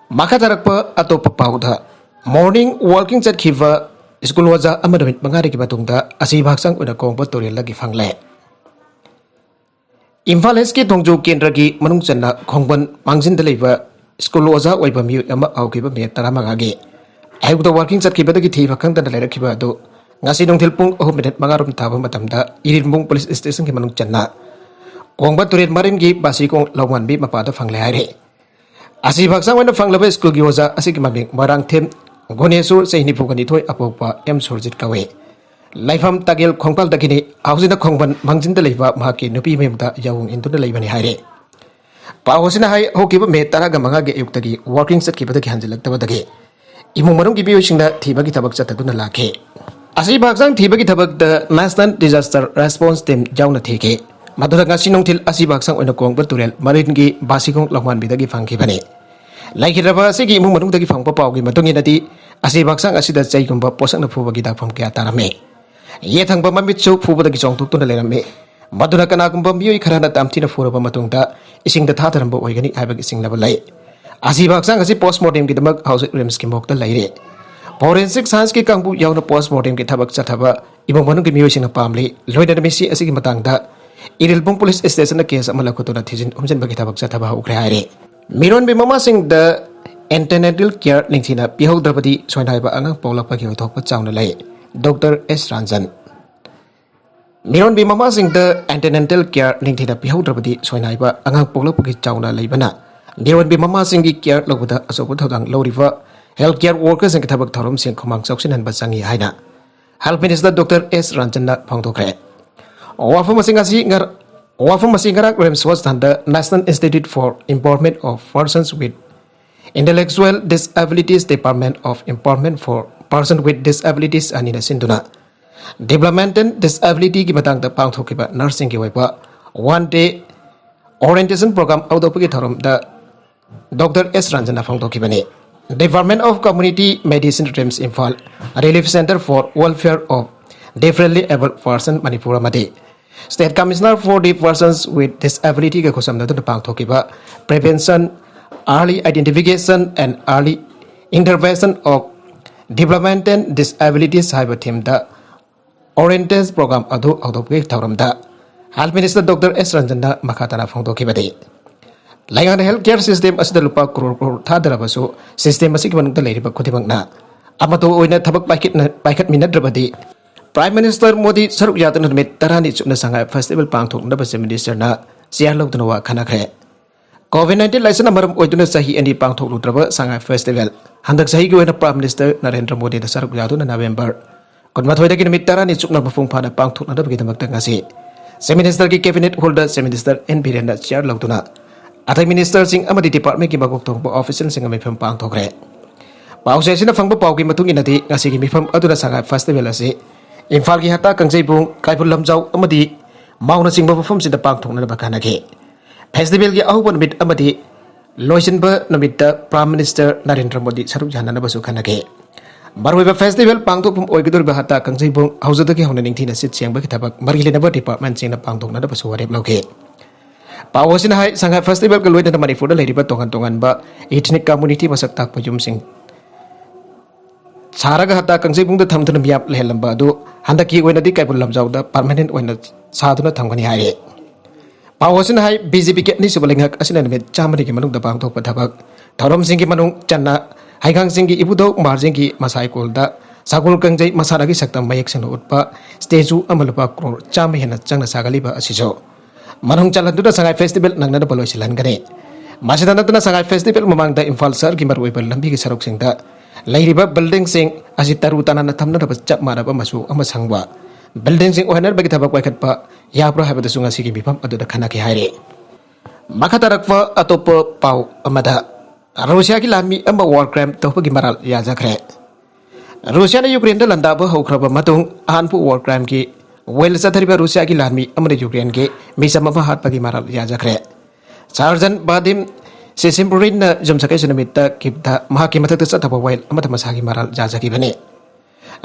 ꯃꯈꯥ ꯇꯥꯔꯛꯄ ꯑꯇꯣꯞꯄ ꯄꯥꯎꯗ, morning walking ꯆꯠꯈꯤꯕ ꯁ꯭ꯀꯨꯜ ꯑꯣꯖꯥ ꯑꯃ ꯅꯨꯃꯤꯠ ꯃꯉꯥꯅꯤꯒꯤ ꯃꯇꯨꯡꯗ ꯑꯁꯤꯕ ꯍꯛꯆꯥꯡ ꯑꯣꯏꯅ ꯀꯣꯡꯕ ꯇꯨꯔꯦꯜꯗꯒꯤ ꯐꯪꯂꯦ꯫ ꯏꯝꯐꯥꯜ ꯏꯁꯀꯤ ꯊꯣꯡꯖꯨ ꯀꯦꯟꯗ꯭ꯔꯒꯤ ꯃꯅꯨꯡ ꯆꯟꯅ ꯈꯣꯡꯕꯟ ꯃꯥꯡꯖꯤꯟꯗ ꯂꯩꯕ ꯁ꯭ꯀꯨꯜ ꯑꯣꯖꯥ ꯑꯣꯏꯕ ꯃꯤꯑꯣꯏ ꯑꯃ ꯍꯧꯈꯤꯕ ꯃꯦ ꯇꯔꯥꯃꯉꯥꯒꯤ ꯑꯌꯨꯛꯇ walking ꯆꯠꯈꯤꯕꯗꯒꯤ ꯊꯤꯕ ꯈꯪꯗꯅ ꯂꯩꯔꯛꯈꯤꯕ ꯑꯗꯨ ꯉꯁꯤ ꯅꯨꯡꯊꯤꯜ ꯄꯨꯡ ꯑꯍꯨꯝ ꯃꯤꯅꯤꯠ ꯃꯉꯥꯔꯣꯝ ꯇꯥꯕ ꯃꯇꯝꯗ ꯏꯔꯤꯜꯕꯨꯡ ꯄꯨꯂꯤꯁ ꯁ꯭ꯇꯦꯁꯟꯒꯤ ꯃꯅꯨꯡ ꯆꯟꯅ ꯀꯣꯡꯕ ꯇꯨꯔꯦꯜ ꯃꯔꯤꯟꯒꯤ ꯕꯥꯁꯤꯈꯣꯡ ꯂꯧꯃꯥꯟꯕꯤ ꯃꯄꯥꯗ ꯐꯪꯂꯦ ꯍꯥꯏꯔꯤ꯫ ꯑꯁꯤꯕ ꯍꯛꯆꯥꯡ ꯑꯣꯏꯅ ꯐꯪꯂꯕ ꯁ꯭ꯀꯨꯜꯒꯤ ꯑꯣꯖꯥ ꯑꯁꯤꯒꯤ ꯃꯃꯤꯡ ꯃꯣꯏꯔꯥꯡꯊꯦꯝ ꯒꯨꯅꯦꯁꯣꯔ, ꯆꯍꯤ ꯅꯤꯐꯨꯒ ꯅꯤꯊꯣꯏ, ꯑꯄꯣꯛꯄ ꯑꯦꯝ ꯁꯨꯔꯖꯤꯠ ꯀꯧꯏ꯫ ꯂꯩꯐꯝ ꯇꯥꯒꯦꯜ ꯈꯣꯡꯄꯥꯜꯗꯒꯤꯅꯤ꯫ ꯍꯧꯖꯤꯛꯅ ꯈꯣꯡꯕꯟ ꯃꯥꯡꯖꯤꯟꯗ ꯂꯩꯕ ꯃꯍꯥꯛꯀꯤ ꯅꯨꯄꯤ ꯃꯌꯨꯝꯗ ꯌꯥꯑꯣꯡ ꯏꯟꯗꯨꯅ ꯂꯩꯕꯅꯤ ꯍꯥꯏꯔꯤ꯫ ꯄꯥꯎ ꯑꯁꯤꯅ ꯍꯥꯏ, ꯍꯧꯈꯤꯕ ꯃꯦ ꯇꯔꯥꯒ ꯃꯉꯥꯒꯤ ꯑꯌꯨꯛꯇꯒꯤ walking ꯆꯠꯈꯤꯕꯗꯒꯤ ꯍꯟꯖꯤꯜꯂꯛꯇꯕꯗꯒꯤ ꯏꯃꯨꯡ ꯃꯅꯨꯡꯒꯤ ꯃꯤꯑꯣꯏꯁꯤꯡꯅ ꯊꯤꯕꯒꯤ ꯊꯕꯛ ꯆꯠꯊꯗꯨꯅ ꯂꯥꯛꯈꯤ꯫ ꯑꯁꯤꯕ ꯍꯛꯆꯥꯡ ꯊꯤꯕꯒꯤ ꯊꯕꯛꯇ National Disaster Response Team ꯌꯥꯎꯅ ꯊꯤꯈꯤ꯫ ꯃꯗꯨꯗ ꯉꯁꯤ ꯅꯨꯡꯊꯤꯜ ꯑꯁꯤꯕ ꯍꯛꯆꯥꯡ ꯑꯣꯏꯅ ꯀꯣꯡꯕ ꯇꯨꯔꯦꯜ ꯃꯔꯤꯟꯒꯤ ꯕꯥꯁꯤꯈꯣꯡ ꯂꯧꯃꯥꯟꯕꯤꯗꯒꯤ ꯐꯪꯈꯤꯕꯅꯤ꯫ ꯂꯩꯈꯤꯗ꯭ꯔꯕ ꯑꯁꯤꯒꯤ ꯏꯃꯨꯡ ꯃꯅꯨꯡꯗꯒꯤ ꯐꯪꯕ ꯄꯥꯎꯒꯤ ꯃꯇꯨꯡ ꯏꯟꯅꯗꯤ, ꯑꯁꯤꯕ ꯍꯛꯆꯥꯡ ꯑꯁꯤꯗ ꯆꯩꯒꯨꯝꯕ ꯄꯣꯠꯁꯛꯅ ꯐꯨꯕꯒꯤ ꯗꯥꯛꯐꯝ ꯀꯌꯥ ꯇꯥꯔꯝꯃꯤ꯫ ꯌꯦꯠ ꯊꯪꯕ ꯃꯃꯤꯠꯁꯨ ꯐꯨꯕꯗꯒꯤ ꯆꯣꯡꯊꯣꯛꯇꯨꯅ ꯂꯩꯔꯝꯃꯤ꯫ ꯃꯗꯨꯅ ꯀꯅꯥꯒꯨꯝꯕ ꯃꯤꯑꯣꯏ ꯈꯔꯅ ꯇꯝꯊꯤꯅ ꯐꯨꯔꯕ ꯃꯇꯨꯡꯗ ꯏꯁꯤꯡꯗ ꯊꯥꯊꯔꯝꯕ ꯑꯣꯏꯒꯅꯤ ꯍꯥꯏꯕꯒꯤ ꯆꯤꯡꯅꯕ ꯂꯩ꯫ ꯑꯁꯤꯕ ꯍꯛꯆꯥꯡ ꯑꯁꯤ post mortemꯒꯤꯗꯃꯛ ꯍꯧꯖꯤꯛ RIMSꯀꯤ morgueꯇ ꯂꯩꯔꯤ꯫ Forensic Scienceꯀꯤ ꯀꯥꯡꯕꯨ ꯌꯥꯎꯅ post mortemꯒꯤ ꯊꯕꯛ ꯆꯠꯊꯕ ꯏꯃꯨꯡ ꯃꯅꯨꯡꯒꯤ ꯃꯤꯑꯣꯏꯁꯤꯡꯅ ꯄꯥꯝꯂꯤ꯫ ꯂꯣꯏꯅꯅ ꯃꯤꯁꯤ ꯑꯁꯤꯒꯤ ꯃꯇꯥꯡꯗ ꯏꯔꯤꯜꯕꯨꯡ ꯄꯨꯂꯤꯁ ꯁ꯭ꯇꯦꯁꯟꯗ case ꯑꯃ ꯂꯧꯈꯠꯇꯨꯅ ꯊꯤꯖꯤꯟ ꯍꯨꯝꯖꯤꯟꯕꯒꯤ ꯊꯕꯛ ꯆꯠꯊꯕ ꯍꯧꯈ꯭ꯔꯦ ꯍꯥꯏꯔꯤ꯫ ꯃꯤꯔꯣꯟꯕꯤ ꯃꯃꯥꯁꯤꯡꯗ antenatal care ꯅꯤꯡꯊꯤꯅ ꯄꯤꯍꯧꯗ꯭ꯔꯕꯗꯤ ꯁꯣꯏꯅꯥꯏꯕ ꯑꯉꯥꯡ ꯄꯣꯛꯂꯛꯄꯒꯤ ꯑꯣꯏꯊꯣꯛꯄ ꯆꯥꯎꯅ ꯂꯩ꯫ ꯗꯣꯛꯇꯔ ꯑꯦꯁ ꯔꯥꯟꯖꯟ꯫ ꯃꯤꯔꯣꯟꯕꯤ ꯃꯃꯥꯁꯤꯡꯗ antenatal care ꯅꯤꯡꯊꯤꯅ ꯄꯤꯍꯧꯗ꯭ꯔꯕꯗꯤ ꯁꯣꯏꯅꯥꯏꯕ ꯑꯉꯥꯡ ꯄꯣꯛꯂꯛꯄꯒꯤ ꯆꯥꯎꯅ ꯂꯩꯕꯅ ꯃꯤꯔꯣꯟꯕꯤ ꯃꯃꯥꯁꯤꯡꯒꯤ care ꯂꯧꯕꯗ ꯑꯆꯧꯕ ꯊꯧꯗꯥꯡ ꯂꯧꯔꯤꯕ healthcare workersꯁꯤꯡꯒꯤ ꯊꯕꯛ ꯊꯧꯔꯝꯁꯤꯡ ꯈꯨꯃꯥꯡ ꯆꯥꯎꯁꯤꯟꯍꯟꯕ ꯆꯪꯏ ꯍꯥꯏꯅ Health Minister Doctor S Ranjanꯅ ꯐꯣꯡꯗꯣꯛꯈ꯭ꯔꯦ꯫ ꯋꯥꯐꯝ ꯑꯁꯤ ꯉꯁꯤ ꯉꯔ-, ꯋꯥꯐꯝ ꯑꯁꯤ ꯉꯔꯥꯡ RIMS Hospitalꯗ National Institute for Empowerment of Persons with Intellectual Disabilities Department of Empowerment for Persons with Disabilities ꯑꯅꯤꯅ ꯁꯤꯟꯗꯨꯅ developmental disabilityꯒꯤ ꯃꯇꯥꯡꯗ ꯄꯥꯡꯊꯣꯛꯈꯤꯕ nurseꯁꯤꯡꯒꯤ ꯑꯣꯏꯕ one day orientation program ꯍꯧꯗꯣꯛꯄꯒꯤ ꯊꯧꯔꯝꯗ Doctor S Ranjanꯅ ꯐꯣꯡꯗꯣꯛꯈꯤꯕꯅꯤ꯫ Department of Community Medicine, RIMS Imphal, Relief Centre for Welfare of Differently Abled Person Manipur ꯑꯃꯗꯤ State Commissioner for the Persons with Disabilityꯒ ꯈꯨꯠꯁꯝꯅꯗꯨꯅ ꯄꯥꯡꯊꯣꯛꯈꯤꯕ Prevention, Early Identification and Early Intervention of Developmental Disabilities ꯍꯥꯏꯕ themeꯗ orientation program ꯑꯗꯨ ꯍꯧꯗꯣꯛꯄꯒꯤ ꯊꯧꯔꯝꯗ Health Minister Doctor S Ranjanꯅ ꯃꯈꯥ ꯇꯥꯅ ꯐꯣꯡꯗꯣꯛꯈꯤꯕꯗꯤ, ꯂꯩꯉꯥꯛꯅ healthcare system ꯑꯁꯤꯗ ꯂꯨꯄꯥ ꯀ꯭ꯔꯣꯔ ꯀ꯭ꯔꯣꯔ ꯊꯥꯗꯔꯕꯁꯨ system ꯑꯁꯤꯒꯤ ꯃꯅꯨꯡꯗ ꯂꯩꯔꯤꯕ ꯈꯨꯗꯤꯡꯃꯛꯅ ꯑꯃꯠꯇ ꯑꯣꯏꯅ ꯊꯕꯛ ꯄꯥꯏꯈꯠꯅ-, ꯄꯥꯏꯈꯠꯃꯤꯟꯅꯗ꯭ꯔꯕꯗꯤ Prime Minister ꯃꯣꯗꯤ ꯁꯔꯨꯛ ꯌꯥꯗꯨꯅ ꯅꯨꯃꯤꯠ ꯇꯔꯥꯅꯤ ꯆꯨꯞꯅ ꯁꯉꯥꯏ festival ꯄꯥꯡꯊꯣꯛꯅꯕ Chief Ministerꯅ chair ꯂꯧꯗꯨꯅ ꯋꯥ ꯈꯟꯅꯈ꯭ꯔꯦ꯫ COVID nineteen ꯂꯥꯏꯆꯠꯅ ꯃꯔꯝ ꯑꯣꯏꯗꯨꯅ ꯆꯍꯤ ꯑꯅꯤ ꯄꯥꯡꯊꯣꯛꯂꯨꯗ꯭ꯔꯕ ꯁꯉꯥꯏ festival ꯍꯟꯗꯛ ꯆꯍꯤꯒꯤ ꯑꯣꯏꯅ Prime Minister ꯅꯔꯦꯟꯗ꯭ꯔ ꯃꯣꯗꯤꯅ ꯁꯔꯨꯛ ꯌꯥꯗꯨꯅ November ꯀꯨꯟꯃꯥꯊꯣꯏꯗꯒꯤ ꯅꯨꯃꯤꯠ ꯇꯔꯥꯅꯤ ꯆꯨꯞꯅ ꯃꯄꯨꯡ ꯐꯥꯅ ꯄꯥꯡꯊꯣꯛꯅꯅꯕꯒꯤꯗꯃꯛꯇ ꯉꯁꯤ Chief Ministerꯒꯤ cabinet hallꯗ Chief Minister N ꯕꯤꯔꯦꯟꯅ chair ꯂꯧꯗꯨꯅ ꯑꯇꯩ ministerꯁꯤꯡ ꯑꯃꯗꯤ departmentꯀꯤ ꯃꯀꯣꯛ ꯊꯣꯡꯕ officialꯁꯤꯡꯒ ꯃꯤꯐꯝ ꯄꯥꯡꯊꯣꯛꯈ꯭ꯔꯦ꯫ ꯄꯥꯎꯆꯦ ꯑꯁꯤꯅ ꯐꯪꯕ ꯄꯥꯎꯒꯤ ꯃꯇꯨꯡ ꯏꯟꯅꯗꯤ, ꯉꯁꯤꯒꯤ ꯃꯤꯐꯝ ꯑꯗꯨꯅ ꯁꯉꯥꯏ festival ꯑꯁꯤ ꯏꯝꯐꯥꯜꯒꯤ ꯍꯠꯇꯥ ꯀꯥꯡꯖꯩꯕꯨꯡ, ꯀꯩꯕꯨꯜ ꯂꯝꯖꯥꯎ ꯑꯃꯗꯤ ꯃꯥꯎꯅꯆꯤꯡꯕ ꯃꯐꯝꯁꯤꯡꯗ ꯄꯥꯡꯊꯣꯛꯅꯅꯕ ꯈꯟꯅꯈꯤ꯫ Festivalꯒꯤ ꯑꯍꯧꯕ ꯅꯨꯃꯤꯠ ꯑꯃꯗꯤ ꯂꯣꯏꯁꯤꯟꯕ ꯅꯨꯃꯤꯠꯇ Prime Minister ꯅꯔꯦꯟꯗ꯭ꯔ ꯃꯣꯗꯤ ꯁꯔꯨꯛ ꯌꯥꯅꯅꯕꯁꯨ ꯈꯟꯅꯈꯤ꯫ ꯃꯔꯨꯑꯣꯏꯕ festival ꯄꯥꯡꯊꯣꯛꯐꯝ ꯑꯣꯏꯒꯗꯧꯔꯤꯕ ꯍꯠꯇꯥ ꯀꯥꯡꯖꯩꯕꯨꯡ ꯍꯧꯖꯤꯛꯇꯒꯤ ꯍꯧꯅ ꯅꯤꯡꯊꯤꯅ ꯁꯤꯠ ꯁꯦꯡꯕꯒꯤ ꯊꯕꯛ ꯃꯔꯤ ꯂꯩꯅꯕ departmentꯁꯤꯡꯅ ꯄꯥꯡꯊꯣꯛꯅꯅꯕꯁꯨ ꯋꯥꯔꯦꯞ ꯂꯧꯈꯤ꯫ ꯄꯥꯎ ꯑꯁꯤꯅ ꯍꯥꯏ, ꯁꯉꯥꯏ festivalꯒ ꯂꯣꯏꯅꯅ ꯃꯅꯤꯄꯨꯔꯗ ꯂꯩꯔꯤꯕ ꯇꯣꯉꯥꯟ ꯇꯣꯉꯥꯟꯕ ethnic community ꯃꯁꯛ ꯇꯥꯛꯄ ꯌꯨꯝꯁꯤꯡ ꯁꯥꯔꯒ ꯍꯠꯇꯥ ꯀꯥꯡꯖꯩꯕꯨꯡꯗ ꯊꯝꯗꯨꯅ ꯃꯤꯌꯥꯝ ꯂꯩꯍꯜꯂꯝꯕ ꯑꯗꯨ ꯍꯟꯗꯛꯀꯤ ꯑꯣꯏꯅꯗꯤ ꯀꯩꯕꯨꯜ ꯂꯝꯖꯥꯎꯗ permanent ꯑꯣꯏꯅ ꯁꯥꯗꯨꯅ ꯊꯝꯒꯅꯤ ꯍꯥꯏꯔꯤ꯫ ꯄꯥꯎ ꯑꯁꯤꯅ ꯍꯥꯏ, BJPꯒꯤ ꯑꯅꯤꯁꯨꯕ ꯂꯩꯉꯥꯛ ꯑꯁꯤꯅ ꯅꯨꯃꯤꯠ ꯆꯥꯝꯃꯔꯤꯒꯤ ꯃꯅꯨꯡꯗ ꯄꯥꯡꯊꯣꯛꯄ ꯊꯕꯛ ꯊꯧꯔꯝꯁꯤꯡꯒꯤ ꯃꯅꯨꯡ ꯆꯟꯅ ꯍꯩꯉꯥꯡꯁꯤꯡꯒꯤ ꯏꯕꯨꯙꯧ ꯃꯍꯥꯔꯖꯤꯡꯒꯤ ꯃꯁꯥ ꯏꯀꯣꯜꯗ ꯁꯒꯣꯜ ꯀꯥꯡꯖꯩ ꯃꯁꯥꯟꯅꯒꯤ ꯁꯛꯇꯝ ꯃꯌꯦꯛ ꯁꯦꯡꯅ ꯎꯠꯄ statue ꯑꯃ ꯂꯨꯄꯥ ꯀ꯭ꯔꯣꯔ ꯆꯥꯝꯃ ꯍꯦꯟꯅ ꯆꯪꯅ ꯁꯥꯒꯠꯂꯤꯕ ꯑꯁꯤꯁꯨ ꯃꯅꯨꯡ ꯆꯜꯍꯟꯗꯨꯅ ꯁꯉꯥꯏ festival ꯅꯪꯅꯅꯕ ꯂꯣꯏꯁꯤꯜꯍꯟꯒꯅꯤ꯫ ꯃꯁꯤꯗ ꯅꯠꯇꯅ ꯁꯉꯥꯏ ꯐꯦꯁꯇꯤꯚꯦꯜ ꯃꯃꯥꯡꯗ ꯏꯝꯐꯥꯜ ꯁꯍꯔꯒꯤ ꯃꯔꯨꯑꯣꯏꯕ ꯂꯝꯕꯤꯒꯤ ꯁꯔꯨꯛꯁꯤꯡꯗ ꯂꯩꯔꯤꯕ ꯕꯤꯜꯗꯤꯡꯁꯤꯡ ꯑꯁꯤ ꯇꯔꯨ ꯇꯅꯥꯟꯅ ꯊꯝꯅꯅꯕ ꯆꯞ ꯃꯥꯟꯅꯕ ꯃꯆꯨ ꯑꯃ ꯁꯪꯕ ꯕꯤꯜꯗꯤꯡꯁꯤꯡ ꯑꯣꯏꯍꯟꯅꯕꯒꯤ ꯊꯕꯛ ꯄꯥꯏꯈꯠꯄ ꯌꯥꯕ꯭ꯔꯥ ꯍꯥꯏꯕꯗꯁꯨ ꯉꯁꯤꯒꯤ ꯃꯤꯐꯝ ꯑꯗꯨꯗ ꯈꯟꯅꯈꯤ ꯍꯥꯏꯔꯤ꯫ ꯃꯈꯥ ꯇꯥꯔꯛꯄ ꯑꯇꯣꯞꯄ ꯄꯥꯎ ꯑꯃꯗ, ꯔꯨꯁꯤꯌꯥꯒꯤ ꯂꯥꯟꯃꯤ ꯑꯃ ꯋꯥꯔ ꯀ꯭ꯔꯥꯏꯝ ꯇꯧꯕꯒꯤ ꯃꯔꯥꯜ ꯌꯥꯖꯈ꯭ꯔꯦ꯫ ꯔꯨꯁꯤꯌꯥꯅ ꯌꯨꯀ꯭ꯔꯦꯟꯗ ꯂꯥꯟꯗꯥꯕ ꯍꯧꯈ꯭ꯔꯕ ꯃꯇꯨꯡ ꯑꯍꯥꯟꯕ ꯋꯥꯔ ꯀ꯭ꯔꯥꯏꯝꯒꯤ ꯋꯦꯜ ꯆꯠꯊꯔꯤꯕ ꯔꯨꯁꯤꯌꯥꯒꯤ ꯂꯥꯟꯃꯤ ꯑꯃꯅ ꯌꯨꯀ꯭ꯔꯦꯟꯒꯤ ꯃꯤꯆꯝ ꯑꯃ ꯍꯥꯠꯄꯒꯤ ꯃꯔꯥꯜ ꯌꯥꯖꯈ꯭ꯔꯦ꯫ ꯁꯥꯔꯖꯟ ꯕꯥꯗꯤꯝ ꯁꯤꯁꯤꯝꯕꯨꯔꯤꯟꯅ ꯌꯨꯝꯁꯀꯩꯁ ꯅꯨꯃꯤꯠꯇ ꯀꯤꯞꯇ ꯃꯍꯥꯛꯀꯤ ꯃꯊꯛꯇ ꯆꯠꯊꯕ ꯋꯦꯜ ꯑꯃꯗ ꯃꯁꯥꯒꯤ ꯃꯔꯥꯜ ꯌꯥꯖꯈꯤꯕꯅꯤ꯫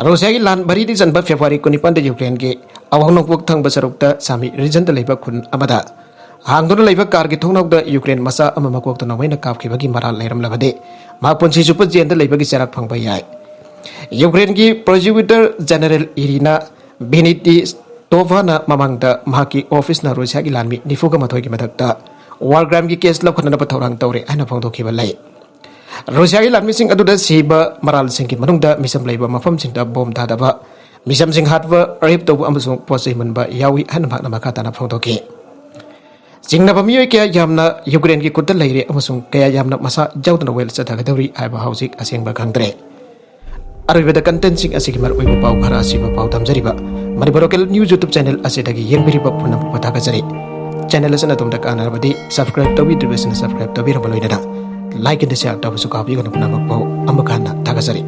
ꯔꯨꯁꯤꯌꯥꯒꯤ ꯂꯥꯟ ꯃꯔꯤꯗꯤ ꯆꯟꯕ ꯐꯦꯕ꯭ꯔꯨꯋꯥꯔꯤ ꯀꯨꯟꯅꯤꯄꯥꯟꯗ ꯌꯨꯀ꯭ꯔꯦꯟꯒꯤ ꯑꯋꯥꯡ ꯅꯣꯡꯄꯣꯛ ꯊꯪꯕ ꯁꯔꯨꯛꯇ ꯁꯥꯃꯤ ꯔꯤꯖꯟꯗ ꯂꯩꯕ ꯈꯨꯟ ꯑꯃꯗ ꯍꯥꯡꯗꯨꯅ ꯂꯩꯕ ꯀꯥꯔꯒꯤ ꯊꯣꯡꯅꯥꯎꯗ ꯌꯨꯀ꯭ꯔꯦꯟ ꯃꯆꯥ ꯑꯃ ꯃꯀꯣꯛꯇ ꯅꯣꯡꯃꯩꯅ ꯀꯥꯞꯈꯤꯕꯒꯤ ꯃꯔꯥꯜ ꯂꯩꯔꯝꯂꯕꯗꯤ ꯃꯍꯥꯛ ꯄꯨꯟꯁꯤ ꯆꯨꯞꯄ ꯖꯦꯜꯗ ꯂꯩꯕꯒꯤ ꯆꯩꯔꯥꯛ ꯐꯪꯕ ꯌꯥꯏ꯫ ꯌꯨꯀ꯭ꯔꯦꯟꯒꯤ ꯄ꯭ꯔꯣꯁꯤꯀ꯭ꯌꯨꯇꯔ ꯖꯦꯅꯔꯦꯜ ꯏꯔꯤꯅꯥ ꯕꯤꯅꯤꯇꯤꯁꯇꯣꯚꯥꯅ ꯃꯃꯥꯡꯗ ꯃꯍꯥꯛꯀꯤ ꯑꯣꯐꯤꯁꯅ ꯔꯨꯁꯤꯌꯥꯒꯤ ꯂꯥꯟꯃꯤ ꯅꯤꯐꯨꯒ ꯃꯥꯊꯣꯏꯒꯤ ꯃꯊꯛꯇ ꯋꯥꯔ ꯀ꯭ꯔꯥꯏꯝꯒꯤ ꯀꯦꯁ ꯂꯧꯈꯠꯅꯅꯕ ꯊꯧꯔꯥꯡ ꯇꯧꯔꯦ ꯍꯥꯏꯅ ꯐꯣꯡꯗꯣꯛꯈꯤꯕ ꯂꯩ꯫ ꯔꯨꯁꯤꯌꯥꯒꯤ ꯂꯥꯟꯃꯤꯁꯤꯡ ꯑꯗꯨꯗ ꯁꯤꯕ ꯃꯔꯥꯜꯁꯤꯡꯒꯤ ꯃꯅꯨꯡꯗ ꯃꯤꯆꯝ ꯂꯩꯕ ꯃꯐꯝꯁꯤꯡꯗ ꯕꯣꯝ ꯊꯥꯗꯕ, ꯃꯤꯆꯝꯁꯤꯡ ꯍꯥꯠꯄ, ꯔꯦꯞ ꯇꯧꯕ ꯑꯃꯁꯨꯡ ꯄꯣꯠ ꯆꯩ ꯃꯨꯟꯕ ꯌꯥꯎꯏ ꯍꯥꯏꯅ ꯃꯍꯥꯛꯅ ꯃꯈꯥ ꯇꯥꯅ ꯐꯣꯡꯗꯣꯛꯈꯤ꯫ ꯆꯤꯡꯅꯕ ꯃꯤꯑꯣꯏ ꯀꯌꯥ ꯌꯥꯝꯅ ꯌꯨꯀ꯭ꯔꯦꯟꯒꯤ ꯈꯨꯠꯇ ꯂꯩꯔꯦ ꯑꯃꯁꯨꯡ ꯀꯌꯥ ꯌꯥꯝꯅ ꯃꯁꯥ ꯌꯥꯎꯗꯅ ꯋꯦꯜ ꯆꯠꯊꯒꯗꯧꯔꯤ ꯍꯥꯏꯕ ꯍꯧꯖꯤꯛ ꯑꯁꯦꯡꯕ ꯈꯪꯗ꯭ꯔꯦ꯫ ꯑꯔꯣꯏꯕꯗ ꯀꯟꯇꯦꯟꯁꯤꯡ ꯑꯁꯤꯒꯤ ꯃꯔꯨꯑꯣꯏꯕ ꯄꯥꯎ ꯈꯔ ꯑꯁꯤꯕꯨ ꯄꯥꯎ ꯊꯝꯖꯔꯤꯕ Manipur local news YouTube channel ꯑꯁꯤꯗꯒꯤ ꯌꯦꯡꯕꯤꯔꯤꯕ ꯄꯨꯝꯅꯃꯛꯄꯨ ꯊꯥꯒꯠꯆꯔꯤ꯫ ꯆꯦꯅꯦꯜ ꯑꯁꯤꯅ ꯑꯗꯣꯝꯗ ꯀꯥꯟꯅꯔꯕꯗꯤ ꯁꯕꯁꯀ꯭ꯔꯥꯏꯕ ꯇꯧꯕꯤꯗ꯭ꯔꯤꯕꯁꯤꯡꯅ ꯁꯕꯁꯀ꯭ꯔꯥꯏꯕ ꯇꯧꯕꯤꯔꯕ ꯂꯣꯏꯅꯅ ꯂꯥꯏꯛ ꯑꯦꯟ ꯁꯤꯌꯥꯔ ꯇꯧꯕꯁꯨ ꯀꯥꯎꯕꯤꯒꯅꯨ꯫ ꯄꯨꯝꯅꯃꯛꯄꯨ ꯑꯃꯨꯛ ꯍꯟꯅ ꯊꯥꯒꯠꯆꯔꯤ꯫